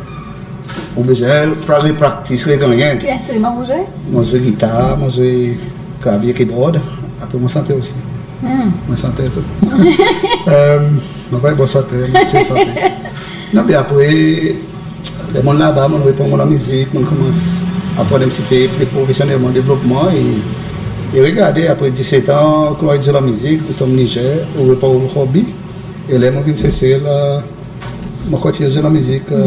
ou bezwen re-, repraktis, regannyen." Ki lenstriman ou zwe? Mon zwe gitar, mon zwe klavye, keyboard. Apre mon sante osi. Hmm. Mon sante tou. E, mon pa bon santer, mon ti santer. Non, be apre, ler mon'n laba, mon'n repran mon lanmizik, mon'n konmans aprann en pti pe pli profesyonnelman, devlopman, e, e regarde, apre diset an, konman i dir, lanmizik, ou tonm Nizer, ou repran ou hobi. E ler mon vin Sesel, e, mon kontinyen zwe lanmizik, e,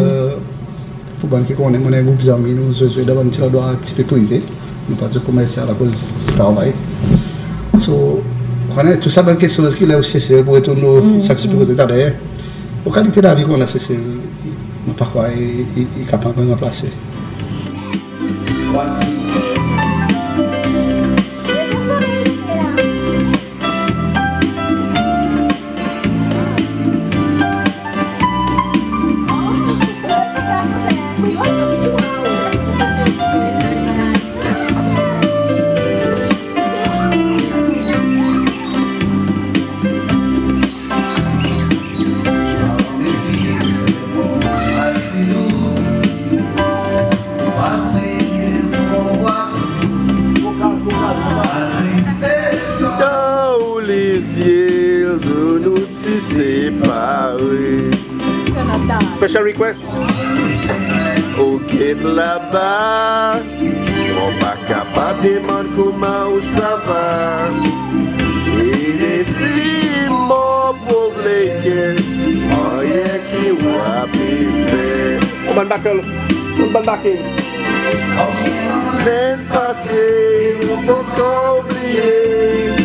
pour bann ki konnen, mon annan en group zanmi, nou zwe, zwe dan bann pti landrwa pti pe prive. Nou pa zwe komersyal akoz travay. So, ou konnen, tou sa bann keksoz ki ler ou Sesel pou retourn lo, mm, sa ki ti pe koze taler. Ou kalite lavi ki ou annan Sesel, mon pa krwar i, i, i kapab ranplase. Dan ou lezye, zour nou ti separe. Special request. Ou get laba, mon pa kapab demann konman ou sava. E si mon provle, anyen ki ou a pe fer. Konbyen bakel? Konbyen bakel? Lannen pase, mon pa oubli ou.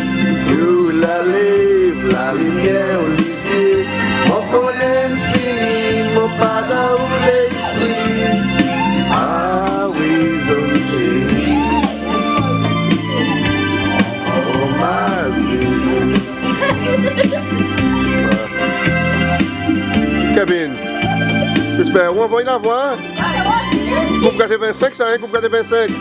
Ou lalev lalimyer, ou lezye, mon konnen fini, mon pa dan ou lespri. Ah wi, zot seri. Oh, ma seri. Kevin, esper ou anvoy lavwa. Group katreven senk sa, en, group katreven senk.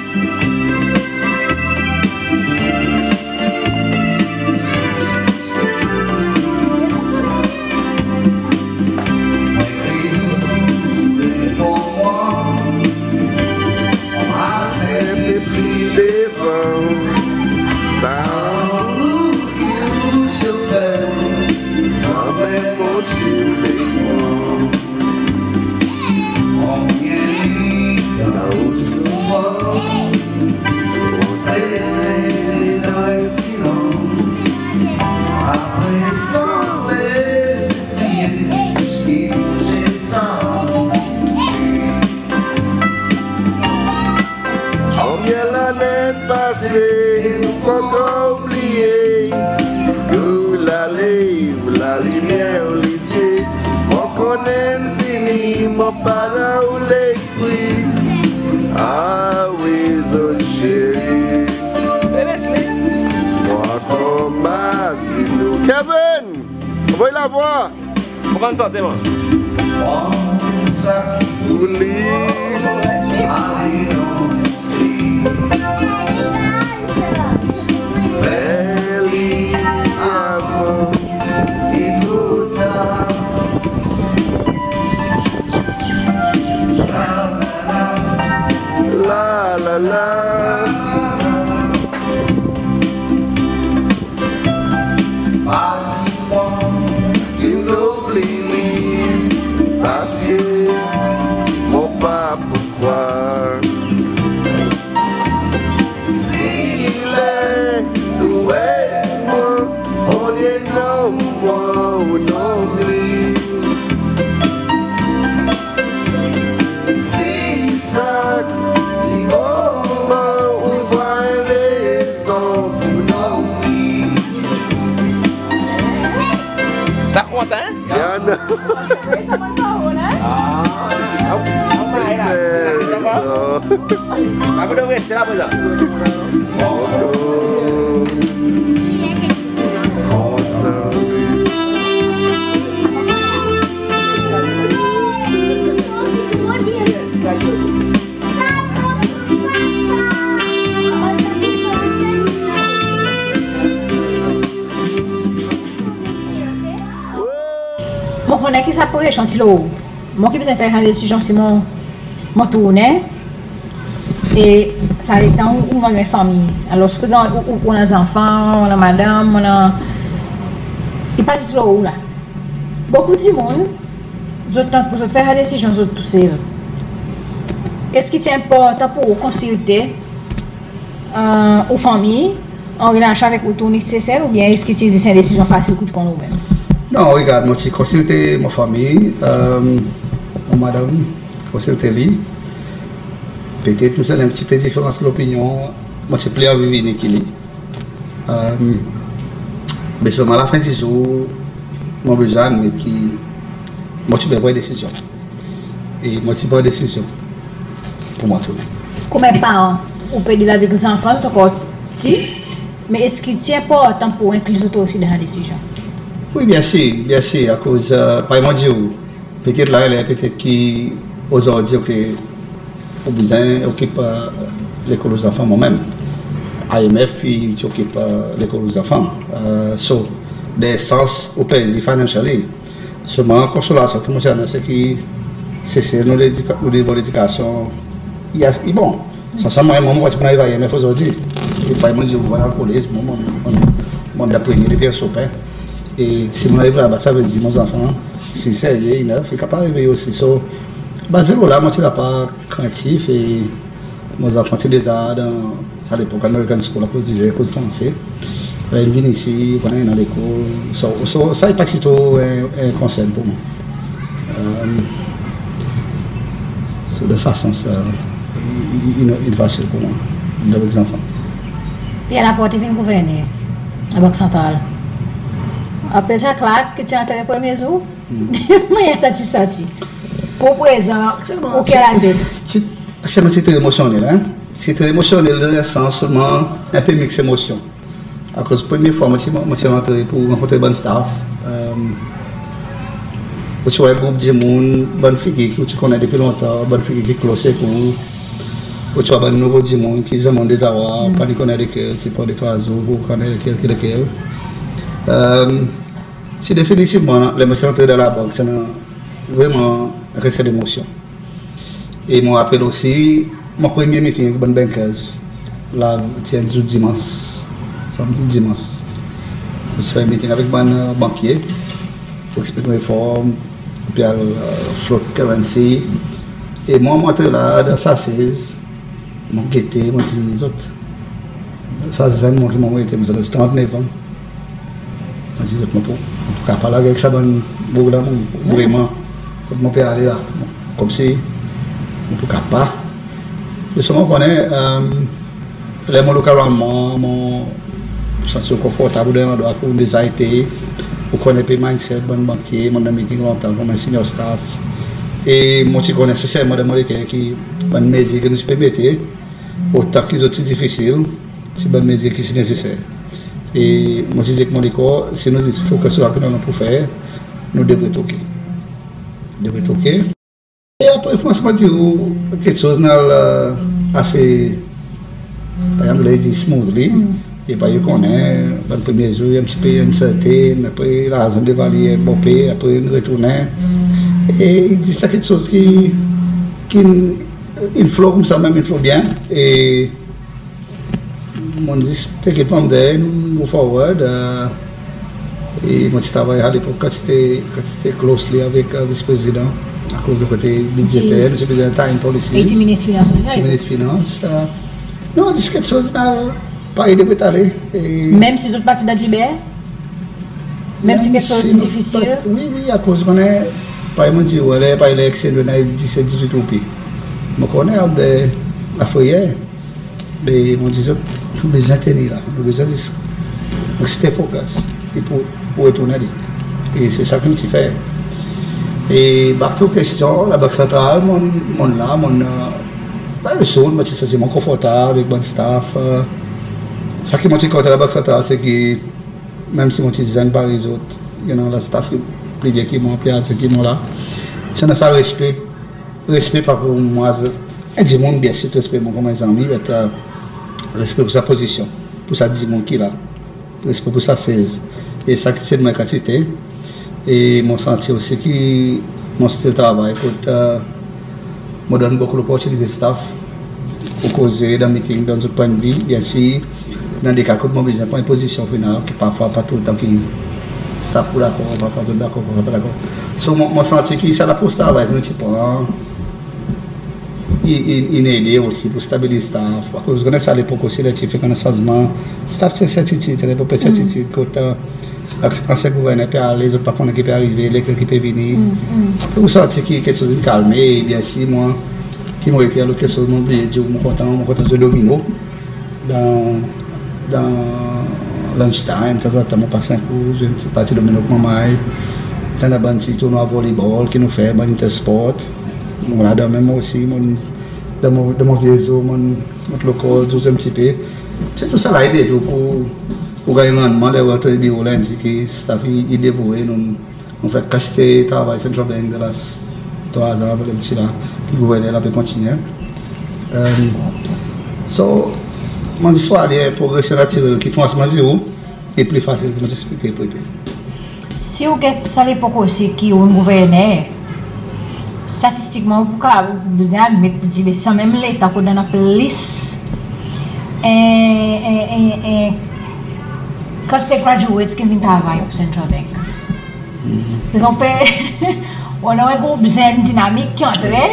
Konbyen lannen pase, mon pa oubli ou. Ou lalev lalimyer, ou lezye, mon konnen fini, mon pa dan ou lespri. Ah wi, zot seri. Mon ankor mazin ou. Kevin, anvoy lavwa. Konman sa, te mwan. Fer li avan i tro tar. La, la, la. Pa dir mwan ki ou oubli li, paske mon pa pou krwar. Si ler ou e mwan, olye nonm mwan ou nonm li. Si sak ti moman Mon konnen ki sa presyon ti lo ou. Mon ki bezwen fer sa desizyon si mon, mon tournen. E sa letan ou, ou annan fanmir. Alor, si ou, ou, ou annan zanfan, ou annan madanm, ou annan, i pa zis lo ou la. Bokou dimoun, zot, pou zot fer sa desizyon zot tousel. Eski ti enportan pour ou konsilte, e, ou fanmir an relasyon avek ou tourn Sesel, oubyen eski ti zis en desizyon fasil ki ou ti pran ou menm? Non, regard, mon ti konsilte mon fanmir, e, mon madanm, konsilte li. Petet nou ti annan en pti pe diferans lopinyon, mon ti pli anvi vini ki li. E, me selman lafen di zour, mon bezwen admet ki mon ti bezwen pran desizyon. E mon ti pran desizyon pour mwan tournen. Konman paran, ou pe deal avek zanfan, zot ankor pti, me eski ti enportan pour ou enkli zot osi dan sa desizyon? Wi, byensir, byensir, akoz, e, parey mon dir ou, petet la, ler, petet ki ozordi, oke, ou bezwen okip, e, lekol zanfan, mwan menm. I M F i ti okip, e, lekol zanfan. E, so, dan en sans, ou perdi financially. Selman konsolasyon ki mon ti annan, se ki Sesel, nou ledika-, nou nivo ledikasyon, i a-, i bon. Sanzman, mwan, mon pa ti pou al I M F ozordi. E parey mon dir ou, mon al koler, mon, mon, mon, mon dan premye depi an sopin. E si mon ariv laba, savedir mon zanfan, si serye, i nef, i kapab arive osi. So, baze lo la, mon ti la pa krentif e mon zanfan ti deza dan sa lepok American School, akoz i zwe, akoz franse. Ler in vin isi, ou konnen, dan lekol. So, so, sa i pa ti tro en, en konsern pour mwan. E, so, dan sa sans, e, i, i, i, i fasil pour mwan, avek zanfan. Pierre Laporte vin gouverner Labank Santral. Apre sa, Clark, ki ti antre premye zour. Hmm. Mannyer sa ti santi. Pour prezan, ou ki a latet? Ti, ti, aktyelman, ti tre emosyonnel, en. Ti tre emosyonnel dan en sans, selman en pe miks emosyon. Akoz premye fwa mon ti, mon ti rantre pour rankontre bann staff, e, ou ti war en group dimoun, bann figir ki ou ti konnen depi lontan, bann figir ki close ek ou, ou ti war bann nouvo dimoun ki zanmen ou'n deza war, hmm, pa ni konnen lekel, ti pran de trwa zour pour konnen lekel ki lekel. E, ti definitivman, ler mon ti rantre dan labank, ti annan vreman en reste demosyon. E mon rapel osi, mon premye meeting ek bann bankers, la, ti en zour dimans, sanmdi, dimans. Mon ti fer meeting avek bann, e, bankye, pour eksplik mwan reform, pour al, e, float currency. E mwan, mon antre la, dan sa sez, mon gete, mon dir zot, sa zenn mwan ki mon mete, mon ti annan trant-nef an. Mon dir zot, mon pou, mon pou kapab large avek sa bann boug la, mon, vreman, kot mon pe ale la, konmsi mon pou kapab. Me selman ou konnen, e, ler mon look around mwan, mon santi ou konfortab dan landrwa kot ou deza ete, ou konnen pe mindset bann bankye, mon dan meeting lontan konman senior staff. E mon ti konnen senserman dan mon leker ki bann mezir ki nou ti pe mete, otan ki zot ti difisil, se bann mezir ki ti neseser. E mon ti dir ek mon lekor, si nou zis focus lo sa ki nou annan pour fer, nou devret ok. Devret ok. E apre, fransman dir ou, keksoz in al, e, ase, parey Angle i dir, smoothly. Mm. E parey ou konnen, bann premye zour, en pti pe uncertain, apre larzan devalye en bon pe, apre in retournen. E i dir sa keksoz ki, ki in, in flow koumsa menm, in flow byen. E mon zis take it from there, nou go forward. E, e mon ti travay alepok kantite, kantite closely avek, e, vis prezidan, akoz lo kote bidzeter, nou ti bezwen time policy. E ti minis finans osi, sa? Ti minis finans, e, non, zis keksoz in al parey devret ale. E menm si zot pa ti dan diber? Menm si keksoz ti difisil? Wi, wi, akoz ou konnen, parey mon dir ou, ler, parey ler exchange rate in ariv diset, dizwit roupi. Mon konnen, e, lafreyer. Me mon dir zot, nou bezwen tenir la, nou bezwen zis stay focus, e pou, pou retournen li. E se sa ki nou ti fer. E back to kestyon, Labank Santral, mon, mon la, mon, e, very soon, mon ti santi mon konfortab avek bann staff, e, sa ki mon ti kontan Labank Santral, se ki menm si mon ti zenn parey zot, you know, la staff ki pli vye ki mwan, pli aze ki mwan la, ti annan sa respe. Respe pa pour mwan, e, dimoun, byensir, respe mwan konman zanmi, but, e, respe pour sa pozisyon, pour sa dimoun ki la. Respe pour sa sez. E sa ki ti en kantite. E mon santi osi ki mon stil travay kot, e, mon donn bokou loportinite staff pour koze dan miting, donn zot pwennvi. Byensir, dan de ka kot mon bezwen pran en pozisyon final, ki parfwa pa toultan ki staff pou dakor, parfwa zot dakor, parfwa pa dakor. So, mon, mon santi ki sa lapros travay ki nou ti pran, i, i, in ede osi pour stabiliz staff. Akoz ou konnen sa lepok osi, ler ti fek annan sanzman, staff ti ensertitid, ti annan enpe ensertitid kot, e, ansyen gouverner pe ale, zot pa konnen ki pe arive, lekel ki pe vini. Ou santi ki keksoz in kalme, e byensir, mwan, ki mon rete, lot keksoz mon bliye dir, mon kontan, mon kontan zwe domino. Dan, dan lunch time, tanzantan mon pas en kou, zwe en pti parti domino ek manmay. Ti annan bann pti tournwa volleyball ki nou fer, bann intersport. Mon ladan menm osi, mon, dan mon, dan mon vye zour, mon, mon lokal, zwe en pti pe. Se tou sa la ede tou pour, pour ganny rannman ler ou antre biro lendi ki staff i, i devoue, nou, nou fer kantite travay Central Bank dan last trwa an, avan ler mon ti la, ki gouverner la pe kontinyen. E, so, mon zis war li en progresyon natirel ki fransman zis ou, e pli fasil ki mon ti ekspekte pour ete. Si ou get sa lepok osi ki ou gouverner, statistikman, ou pou kapab, ou bezwen admet pour dir, be sanmenm letan kot annan plis, e, e, e, e, kantite graduates ki vin travay pour Central Bank. Prezan pe, ou annan en group zenn dinamik ki antre,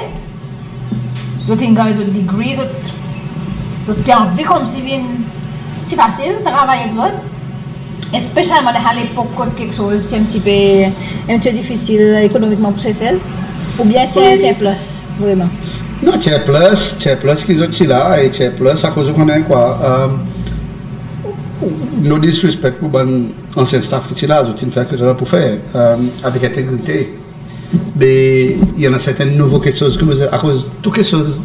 zot in ganny zot degree, zot, zot pe anvi konmsi vin, ti fasil travay ek zot. Espesyalman dan sa lepok kot keksoz ti en pti pe, en pti pe difisil ekonomikman pour Sesel. Oubyen ti, ti en plus, vreman? Non, ti en plus, ti en plus ki zot ti la, e ti en plus akoz ou konnen kwa, e, no disrespect pour bann ansyen staff ki ti la, zot in fer ki zot annan pour fer, e, avek entegrite. Be, i annan serten nouvo keksoz ki, akoz tou keksoz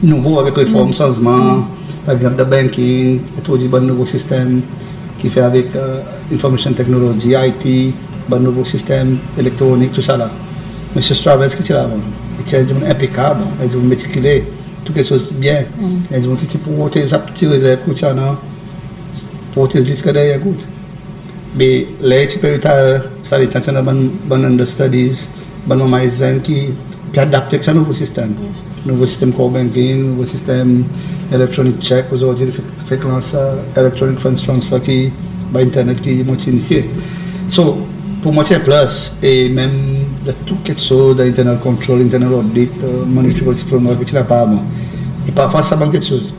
nouvo avek reform, sanzman. Par egzanp, dan banking, entrodwir bann nouvo sistenm ki fer avek, e, information technology, I T, bann nouvo sistenm elektronik, tou sa la. Msye Stravers ki ti la avan, i ti en dimoun enpekab, en dimoun metikile, tou keksoz byen. En dimoun ki ti protez sa pti rezerv ki ou ti annan, protez li ziska dernyen gout. Be ler i ti pe retire, sa letan ti annan bann, bann understudies, bann manmay zenn ki pe adapte ek sa nouvo sistenm. Nouvo sistenm core banking, nouvo sistenm electronic cheque, ozordi fek, fek lans electronic funds transfer ki by internet ki mon ti inisye. So, pour mwan ti en plus, e menm dan tou keksoz, dan internal control, internal audit, e, monetary policy framework, ki ti la par avan. E parfwa sa bann keksoz,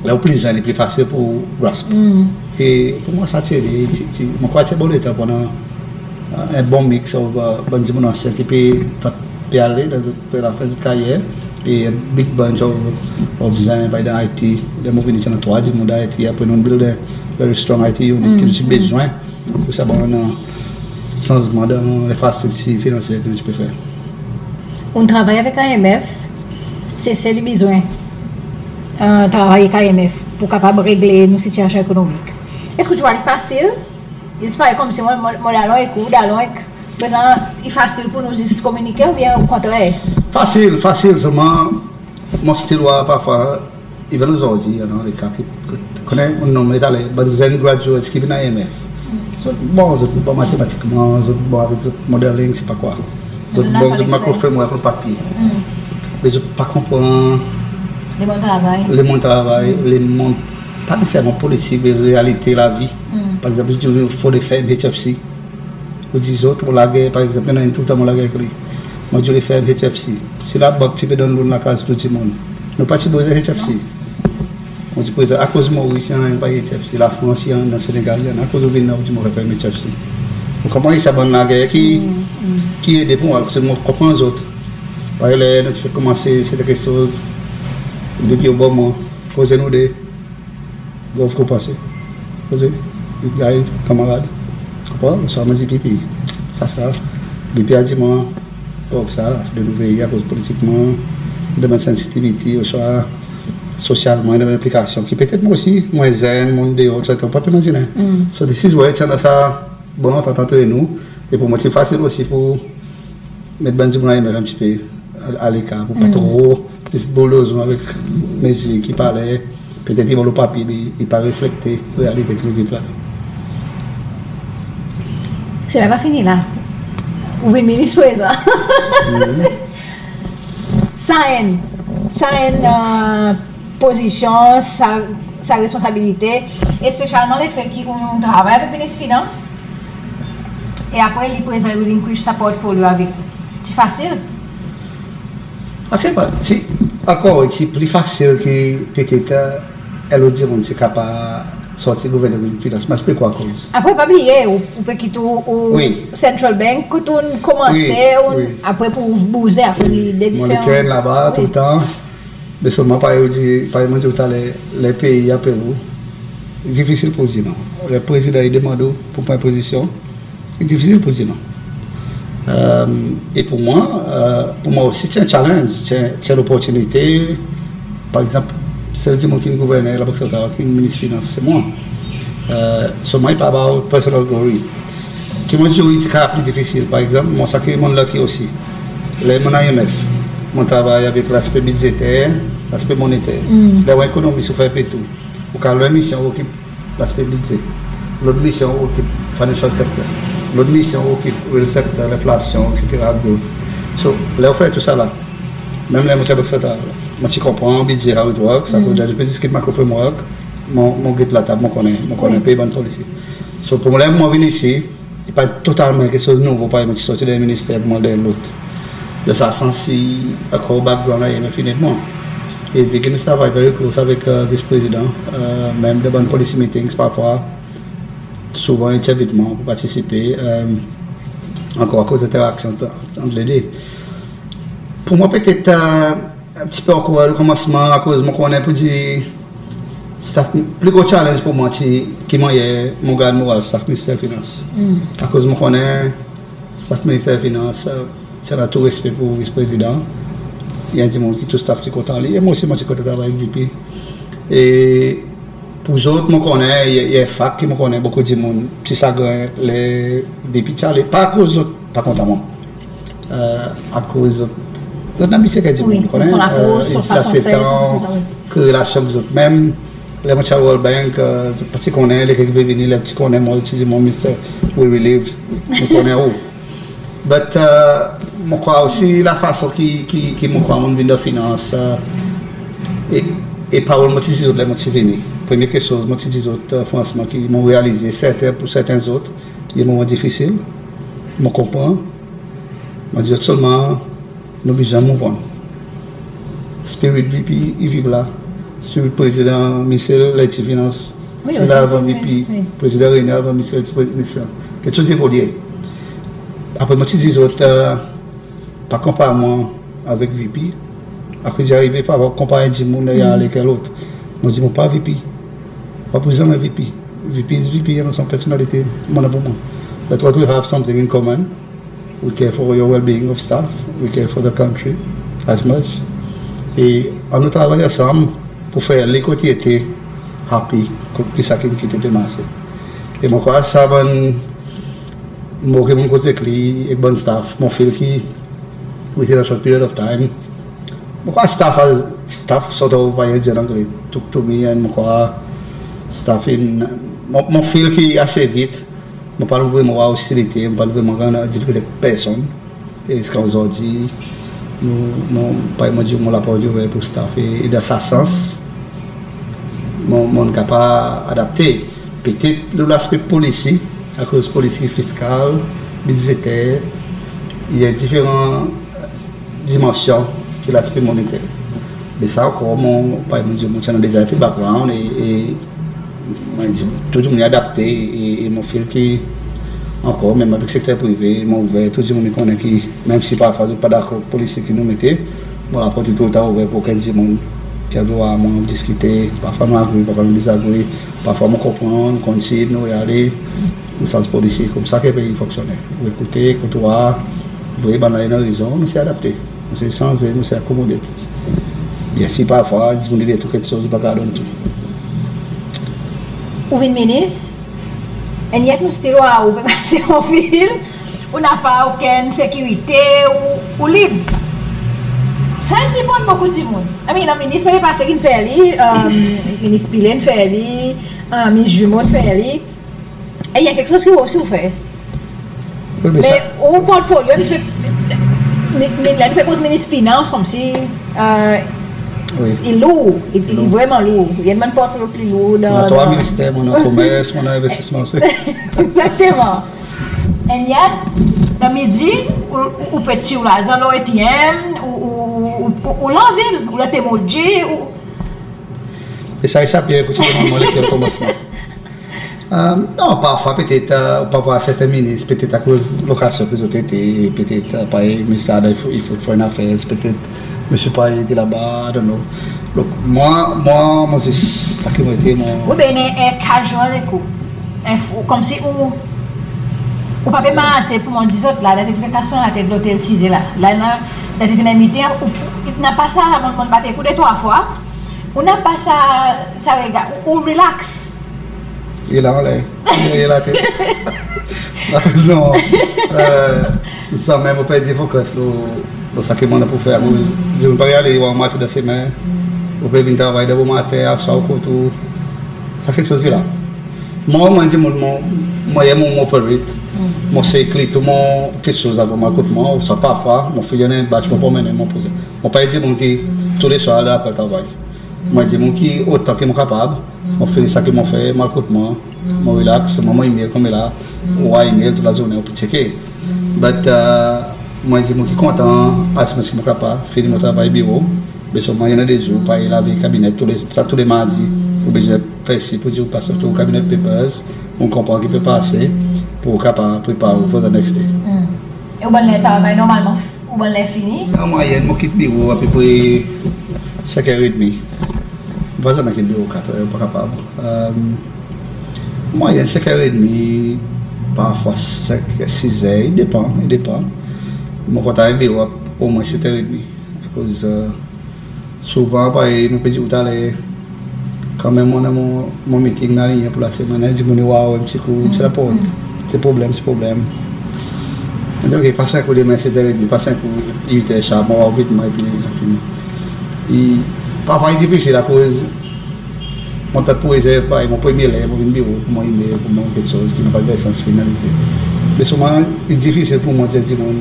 ler ou pli zenn, i pli fasil pour ou grasp. E pour mwan sa ti, ti, ti, mon krwar ti bon letan pour annan, e, en bon mix of, e, bann dimoun ansyen ki pe, pe ale dan zot, pe la fer zot karyer, e big bunch of, of zenn, par egzanp, dan I T, ler mon vini ti annan trwa dimoun dan I T, apre nou'n build a very strong I T unit ki nou ti bezwen pour sa bann, e, sanzman dan lenfrastriktir finansyer ki nou ti pe fer. Ou'n travay avek I M F, Sesel i bezwen, e, travay ek I M F pour kapab regle nou sitiasyon ekonomik. Eski ou ti war li fasil? Zis parey konmsi mon, mon, mon dalon ek ou, dalon ek, prezan, i fasil pour nou zis kominike oubyen okontrer? Fasil, fasil, selman mon stil war parfwa, even ozordi, you know, le ka ki, ki, konnen mon nonm taler, bann zenn graduates ki vin I M F. Zot bon, zot bon matematikman, zot bon avek zot modeling, se pa kwa. Zot bon, zot makro framework lo papye. Me zot pa konpran lemonn travay, lemonn, pa neseserman politik, me realite lavi. Par egzanp, si ou dir ou fodre ferm H F C, ou dir zot, mon lager, par egzanp, i annan enn toultan mon lager avek li. Mon dir ou le ferm H F C. Si labank ti pe donn loan lakaz tou dimoun, nou pa ti bezwen H F C. Mon dir prezan, akoz Moris i annan pa H F C, Lafrans i annan, Senegal i annan, akoz ou vin la ou dir mon fer ferm H F C? Ou konpran, sa bann lager ki, ki ede pour mwan, akoz mon konpran zot. Parey ler nou ti fek konmanse, se de keksoz, depi o bon mwan, koze nou de, bon, ou konpran se. Koze, depi ay kanmarad, konpran, sa mon dir pipi. Sa, sa, depi a dir mwan, of sa la, de nou veye akoz politikman, i annan bann sensitivity, oswa sosyalman, i annan bann enplikasyon ki petet mwan osi, mwan zenn, mwan deor, etsetera, ou pa pe mazinen. So this is where ti annan sa bon antant ant nou, e pour mwan ti fasil osi pour met bann dimoun IMF en pti pe a, a lekar, pour pa tro zis bouldoz nou avek mezir ki pa le, petet i bon lo papye, me i pa reflekte realite ki nou viv ladan. Se menm pa fini la. Ou vin minis prezan. Sa enn, sa enn, e, pozisyon, sa, sa responsabilite, espesyalman lefe ki ou travay avek minis finans, e apre li prezan i relinquish sa portfolyo avek ou. Ti fasil? Aksepte, ti, ankor, ti pli fasil ki petet, e, en lot dimoun ti kapab sorti gouvernman finans, me pa pe krwar akoz. Apre pa bliye, ou, ou pe kit ou, ou Central Bank, kot ou'n konmanse, apre pour bouze akoz i de diferan. Mon leker laba toultan. Me selman parey ou dir, parey mon dir ou taler, ler pei i apel ou, i difisil pour dir non. Ler prezidan i demann ou pour pran pozisyon, i difisil pour dir non. E, e pour mwan, e, pour mwan osi ti en challenge, ti, ti en loportinite. Par egzanp, sel dimoun ki'n gouverner Labank Santral, ki'n minis finans, se mwan. E, selman i pa about personal glory. Ki mon dir ou, i ti kapab pli difisil. Par egzanp, mwan sa ki mon'n lucky osi. Ler mon'n IMF, mon travay avek laspe bidzeter, laspe monneter. Ler ou ekonomis, ou fer pe tou. Ou kapab lo en misyon ou okip laspe bidze. Lot misyon ou okip financial sector. Lot misyon ou okip real sector, lenflasyon, etsetera, growth. So, ler ou fer tou sa la, menm ler mon ti Bank Santral, mon ti konpran bidze, how it works, akoz ler nou pe diskit macro framework, mon, mon get latab, mon konnen, mon konnen pe bann polisi. So, pour mwan, ler mon vin isi, i pa totalman keksoz nouvo, parey mon ti sorti dan en minister pour mwan dan lot. Dan sa sans, i ankor background la, i en fini mwan. E vi ki nou travay very close avek, e, vis prezidan, e, menm dan bann policy meetings parfwa, souvan i ti envit mwan pour partisipe, e, ankor akoz enteraksyon ant, ant lede. Pour mwan petet, e, en pti pe awkward o konmansman, akoz mon konnen pour dir staff, pli gro challenge pour mwan ti ki mannyer mon gard moral staff Minister Finans. Akoz mon konnen staff Minister Finans, e, ti annan tou respe pour vis prezidan. I en dimoun ki tou staff ti kontan li, e mwan osi mon ti kontan travay avek VP. E pour zot, mon konnen, i, i en fakt ki mon konnen bokou dimoun ti sagren ler VP ti ale, pa akoz zot pa kontan mwan. E, akoz zot, zot anbisye kek dimoun, ou konnen, son lapros, son fason fer, son fason fer, wi. Ki relasyon ki zot menm, ler mon ti al World Bank, e, zot pa ti konnen lekel ki pe vini, ler ti konnen mwan, ti dir mwan, Mister, we relieve, nou konnen ou. But, e, mon krwar osi lafason ki, ki, ki mon krwar mon'n vin dan finans, e, e, e parol mon ti dir zot ler mon ti vini. Premye keksoz mon ti dir zot, e, fransman, ki mon realize serten, pour serten zot, i en moman difisil. Mon konpran. Mon dir zot selman, nou bezwen move on. Spirit VP i viv la. Spirit Prezidan Michel, ler i ti finans, wi, ti la avan VP, wi. Prezidan René avan Michel, ti Prezidan Michel. Keksoz evolye. Apre mon ti dir zot, e, pa konpar mwan avek VP. Apre i arive, pa konpar en dimoun, i ale avek en lot. Mon dir mon pa VP. Pa pou zanmen VP. VP is VP, i annan son personalite, mon annan pour mwan. But what we have something in common. We care for your well-being of staff. We care for the country as much. E annou travay ansanm pour fer li kot i ete happy, kot ki sa ki, ki ti pe marse. E mon krwar sa bann mo ki mon'n koz ek li, ek bann staff, mon feel ki within a short period of time, mon krwar staff as, staff sort of, pa en dir an angle, took to me, and mon krwar staff in, mon, mon feel ki ase vit, mon pa'n vreman war ostilite, mon pa'n vreman ganny difikilte ek personn. E ziska ozordi, nou, nou, parey mon dir, mon laport i ouver pour staff. E, e dan sa sans, mon, mon kapab adapte. Petet lo laspe polisi, akoz polisi fiskal, bidzeter, i annan diferan dimansyon ki laspe moneter. Me sa ankor, mon, parey mon dir, mon ti annan deza en pe background e, e, mon dir, tou dimoun i adapte e, e mon feel ki ankor, menm avek sekter prive, mon ouver, tou dimoun i konnen ki, menm si parfwa zot pa dakor polisi ki nou mete, mon laport i toultan ouver pour okenn dimoun ki a vle war mwan, diskite, parfwa nou agree, parfwa nou disagree, parfwa mon konpran, nou konsid, nou ale, nou sanz polisi, koumsa ki pei i fonksyonnen. Ou ekoute, ekout war, Vre, bann la i annan rezon, nou se adapte. Nou se sanze, nou se akomode. Byensir parfwa dimoun i dir tou keksoz, ou pa kapab donn tou. Ou vin minis, and yet nou still war ou pe pase anvil, ou napa okenn sekirite, ou, ou lib. Sa i sipoz bokou dimoun. I mean, minis pe pase ki'n fer li, minis Pillay in fer li, minis Jumeau in fer li. E i annan keksoz ki ou osi ou fer. Wi, me sa, ou portfolyo, minis, mi, mi, la nou pe koz minis finans konmsi, wi, i lour, i, i vreman lour. I annan bann portfolyo pli lour dan, dan trwa minister, mon annan komers, mon annan envestisman osi. Egzakteman. And yet, dan midi, ou, ou, ou pe tir ou larzan lo ATM, ou, ou, ou, ou, ou lanvil, ou lo Temolji, ou... E sa, sa Pierre, kot ou demann mwan lekel komansman. Non, parfwa petet ou pa war serten minis, petet akoz lokasyon ki zot ete, petet parey Minis Adam i fout, i fout Foreign Affairs, petet Msye Payet i laba, I don't know. Donk mwan, mwan, mon zis sa ki mon ete, mon... Wi, be, en, en casual ek ou. En, konmsi ou, ou pa pe marse pour mwan dir zot la, dan ti pe kas son latet lo tel size la. La, la, dan ti en miting, ou, ou, napa sa, mon, mon bat ek ou de trwa fwa. Ou napa sa, sa regar, ou, ou relax. I la anler. I la ater. Non, zanmen mon perdi focus lo, lo sa ki mon annan pour fer. Akoz dimoun pa pe ale war mwan dan semen. Ou pe vin travay dan bomaten, aswar ou kot ou. Sa keksoz i la. Mwan, mon dimoun, mon, mon, mon operate. Mon sey kli tou mon keksoz avan mon al kot mwan, ouswa parfwa mon fini en batch, mon promennen, mon poze. Mon pa dimoun ki touleswar al lakaz travay. Mon dimoun ki otan ki mon kapab, mon fini sa ki mon fer, mon al kot mwan, mon relax, mon, mon email konmela, ou war email tou lazournen, ou pe tcheke. But mon dimoun ki kontan, as much ki mon kapab, fini mon travay biro, be selman i annan de zour, parey laver kabinet, toule, sa toule mardi, ou bezwen fer sir pour dir ou pas tou kabinet papers, ou konpran ki pe pase, pour ou kapab prepare ou for the next day. E ou bann ler travay normalman, ou bann ler fini? An mwayenn, mon kit biro apepre senk er edmi. Mon pa zanmen kit biro kat er, pa kapab. An mwayenn senk er edmi, parfwa senk, siz er, i depan, i depan. Mon kontan ariv biro omwen set er edmi. Akoz souvan, parey mon pe dir ou taler, kanmenm mon annan mon, mon miting, mon annan li pour lasemenn, dimoun i war en pti kou, se laport. Se problenm, se problenm. Mon dir, ok, pas en kou demen set er edmi, pas en kou uit er sharp, mon war ou vitman epi fini. E parfwa i difisil akoz mon tann pour rezerv, parey mon premye ler mon vin biro pour mon email, pour mon keksoz ki mon pa ganny sans finalize. Me selman i difisil pour mwan dir dimoun,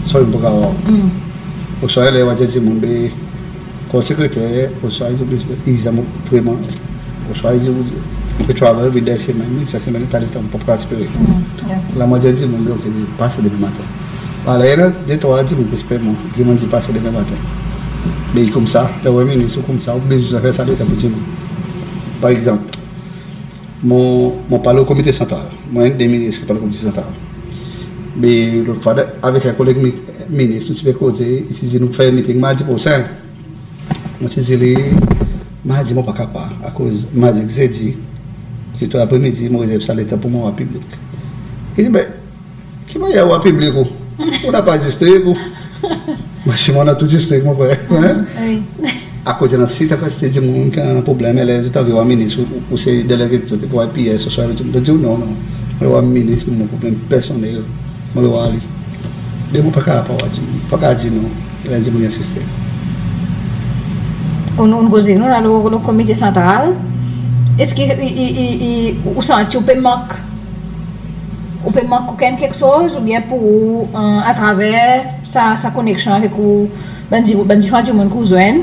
sorry, mon pa kapab war ou. Ouswa ler ou a dir dimoun, be, kot sekreter, ouswa i dir, i zanmen vreman, ouswa i dir ou pe travel, vin dan semenn, wi, sa semenn i tan letan, mon pa kapab espere. La mon dir dimoun, be, ok, pase demen maten. Parey la, de trwa dimoun pe esper mwan, dimoun dir pase demen maten. Be i koumsa, ler ou en minis ou koumsa, ou bezwen fer sa letan pour dimoun. Par egzanp, mon, mon pa lo komite santral. Mon enn de minis ki pa lo komite santral. Me lot fwa, avek en koleg mi, minis, nou ti pe koze, i ti dir nou fer miting mardi prosen. Mon ti dir li, mardi mon pa kapab, akoz mardi ek zedi, sirtou apremidi, mon rezerv sa letan pour mon war piblik. I dir, be, ki mannyer ou war piblik ou? Ou napa distrik ou? Mwan, si mon annan tou distrik, mon frer, konnen? Akoz i annan serten kantite dimoun ki annan problenm, e ler zot anvi war minis, ou, ou, ou se delegate, zot pou war PS, ouswa zot dir, non, non. Mon war minis pour mon problenm personnel, mon war li. Me mon pa kapab war dimoun, pa kapab dir non, ler dimoun i ensiste. Ou'n, ou'n koze nou la lo, lo komite santral. Eski i, i, i, i, ou santi ou pe mank, ou pe mank okenn keksoz, oubyen pour ou, atraver sa, sa koneksyon avek ou, bann di, bann diferan dimoun ki ou zwenn,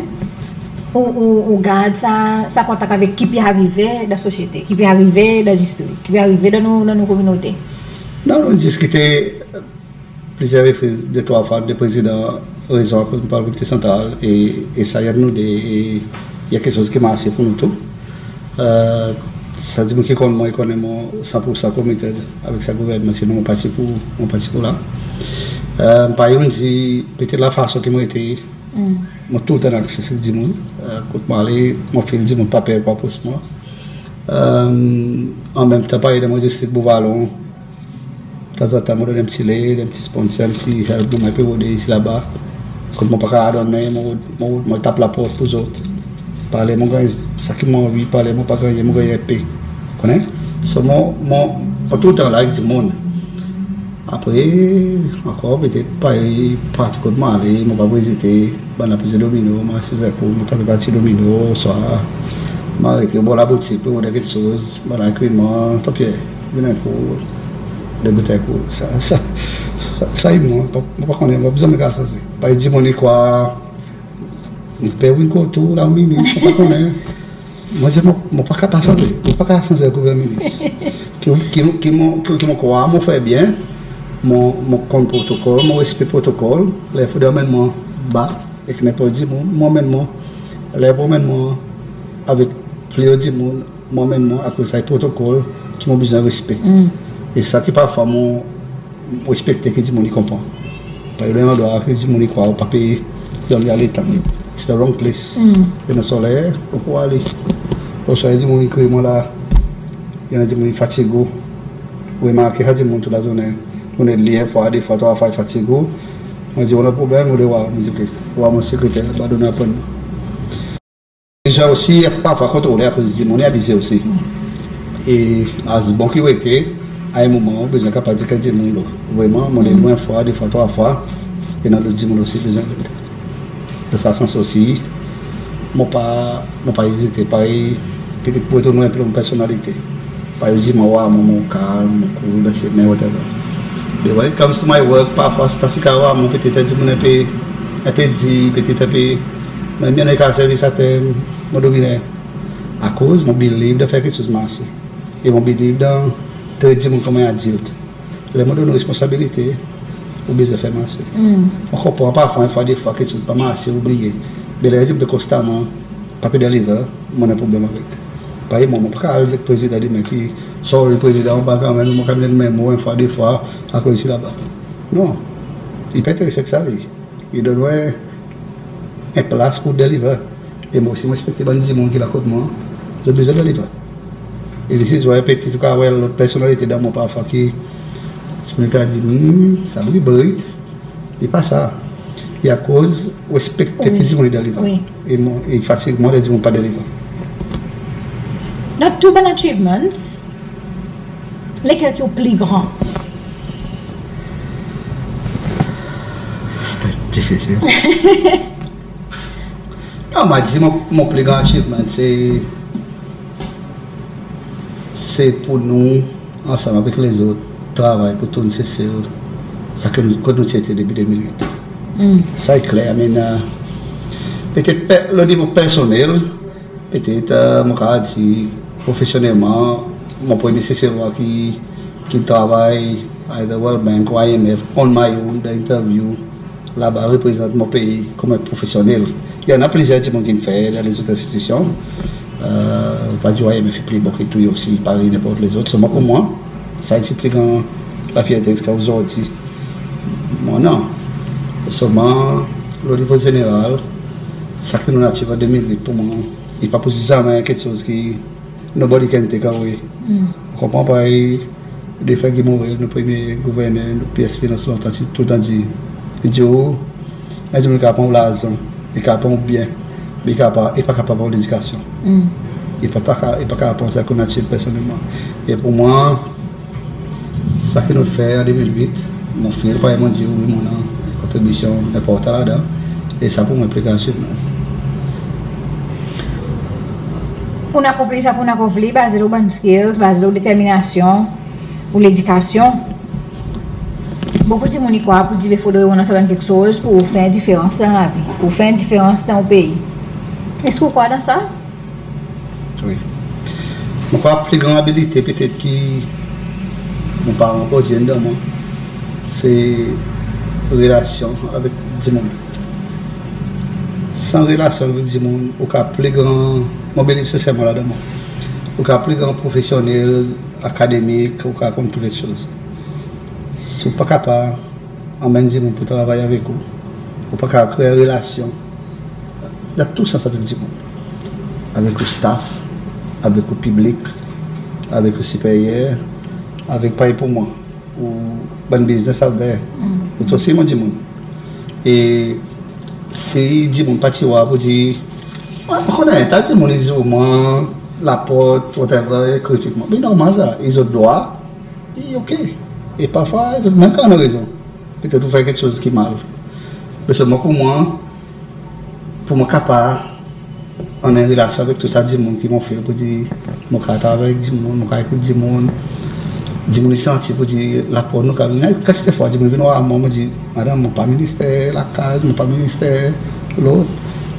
ou, ou, ou gard sa, sa kontak avek ki pe arive dan sosyete, ki pe arive dan distrik, ki pe arive dan nou, dan nou kominote? Non, nou diskite plizyer repriz, de trwa fwa, de prezidan, rezon akoz nou pa lo komite santral, e, e sa i ed nou de, e i annan keksoz ki marse pour nou tou. Sa dimoun ki konn mwan, i konnen mwan san pour san committed avek sa gouvernman, sinon mon pa ti pou, mon pa ti pou la. Parey ou'n dir, petet lafason ki mon ete, mon toultan dan akse ek dimoun. Kot mon ale, mon feel dimoun pa per pour apros mwan. An menm tan, parey dan mon distrik Beau Vallon, Tanzantan mon donn en pti led, en pti sponsor, en pti help, mon pe rode isi laba. Kot mon pa kapab donn, mon, mon, mon tap laport pour zot. Parler mon ganny sa ki mon anvi, parler mon pa ganny, mon ganny en pe. Konnen? So mon, mon, mon toultan la avek dimoun. Apre, ankor petet, parey partou kot mon ale, mon pa pou ezite, bann la pe zwe domino, mon asiz en kou, mon tape parti domino, oswa mon arete bor laboutik pour order keksoz, bann la ekrir mwan, "Ton Pierre, vin en kou, debout en kou." Sa, sa, sa, sa i mwan, mon pa, mon pa konnen, mon pa bezwen mwan sanze. Parey dimoun i krwar, mon pe vin kot ou la, mon vini, mon pa konnen. Mon dir, mon, mon pa kapab sanze, mon pa kapab sanze Gouvernman. Ki, ki, ki mon, ki, ki mon krwar mon fer byen, mon, mon konn protokol, mon respekte protokol, ler fodre anmenn mwan ba ek nenport dimoun, mon anmenn mwan, ler pour anmenn mwan avek pli o dimoun, mon anmenn mwan akoz sa i protokol ki mon bezwen respe. E sa ki parfwa mon respekte ki dimoun i konpran. Parey i annan landrwa ki dimoun i krwar ou pa pe donn li letan. It's the wrong place. E dan sa ler, ou pou ale. Oswa dimoun i ekrir mwan la, i annan dimoun i fatig ou. Ou remarke sa dimoun tou lazournen, ou ed li en fwa, de fwa, trwa fwa, i fatig ou. Mon dir, "Ou annan problenm?" Ou dir, "Wi." Mon dir, "Oke, war mon sekreter, ba donn apwennman." Deza osi, parfwa kontrole akoz dimoun i abize osi. E as bon ki ou ete, a en moman ou bezwen kapab dir ki dimoun, "Lok, vreman mon ed ou en fwa, de fwa, trwa fwa, e annan lot dimoun osi bezwen led." Dan sa sans osi, mon pa, mon pa ezite, parey, petet pour donn en pe mon personalite. Parey ou dir mwan, mon, mon kalm, mon cool dan semen, whatever. But when it comes to my work, parfwa staff i kapab war mwan petet en dimoun en pe, en pe dir, petet en pe, me mwan mon kapab servi sa term, mon dominen. Akoz mon believe dan fer keksoz marse. E mon believe dan tret dimoun konman en adilt. Ler mon donn ou responsabilite, ou bezwen fer marse. Mon konpran parfwa, en fwa, de fwa, keksoz pa marse, ou bliye. Me ler dimoun pe konstaman pa pe deliver, mon annan problenm avek. Parey mwan, mon pa kapab al dir prezidan demen ki, "Sorry prezidan, mon pa kapab, mon kapab donn mwan en fwa, de fwa, akoz isi laba." Non. I pa enterese ek sa li. I donn ou en plas pour deliver. E mon osi mon respekte bann dimoun ki la kot mwan, zot bezwen deliver. E this is why petet ou kapab war lot personalite dan mwan parfwa ki, si mon kapab dir, "Hmm, sa li brit." I pa sa. I akoz ou respekte ki dimoun i deliver. E mon, i fatig mwan ler dimoun pa deliver. Dan tou bann achievements, lekel ki ou pli gran? Difisil. Non, mon a dir mon, mon pli gran achievement se, se pour nou, ansanm avek lezot, travay pour tourn Sesel sa ki nou, kot nou ti ete depi de mil wit. Sa i kler, I mean, petet pe, lo nivo personnel, petet, mon kapab dir, profesyonnelman, mon premye Seselwa ki, ki travay either World Bank ou I M F on my own, dan interview, laba reprezant mon pei konman profesyonnel. I annan plizyer dimoun ki'n fer dan lezot enstitisyon. Ou pa dir I M F i pli bon ki tou osi, parey nenport lezot. Selman pour mwan, sa i pli gran lafyerte ziska ozordi. Mon non. Selman, lo nivo zeneral, sa ki nou'n achieve an de mil wit pour mwan, i pa pou zanmen keksoz ki nobody can take away. Ou konpran, parey defen Guy Morel, nou premye gouverner, nou PS Finans lontan, ti toultan dir, i dir ou, en dimoun i kapab pran ou larzan, i kapab pran ou byen, me i kapab, i pa kapab pran ou ledikasyon. I pa, pa ka, i pa kapab pran sa ki ou'n achieve personnelman. E pour mwan, sa ki nou'n fer an de mil wit, mon feel parey mon dir ou, wi, mon annan kontribisyon enportan ladan. E sa pour mwan pli gran achievement. Pou'n akonpli sa ki ou'n akonpli, baze lo bann skills, baze lo determinasyon, ou ledikasyon. Bokou dimoun i krwar pour dir, be fodre ou annan sa bann keksoz pour fer en diferans dan lavi, pour fer en diferans dan ou pei. Eski ou krwar dan sa? Wi. Mon krwar pli gran abilite petet ki mon paran pou dir dan mwan, se relasyon avek dimoun. San relasyon avek dimoun, ou kapab pli gran, mon believe senserman ladan mwan. Ou kapab pli gran profesyonnel, akademik, ou kapab konn tou keksoz. Si ou pa kapab anmenn dimoun pour travay avek ou, ou pa kapab kree relasyon dan tou sans avek dimoun. Avek ou staff, avek ou piblik, avek ou siperyer, avek, parey pour mwan. pour bann biznes out there. Zot osi mon dimoun. E si dimoun pa ti war pour dir, mon konnen ta dimoun i dir mwan, laport, whatever, kritik mwan. Me normal sa, i zot drwa, i ok. E parfwa zot menm kan annan rezon. Petet ou fer keksoz ki mal. Me selman pour mwan, pour mwan kapab annan en relasyon avek tou sa dimoun ki mon feel pour dir mon kapab travay avek dimoun, mon kapab ekout dimoun, dimoun i santi pour dir laport nou kapab, kantite fwa dimoun vin war mwan, mon dir, "Madanm, mon pa Minister Lakaz, mon pa Minister lot."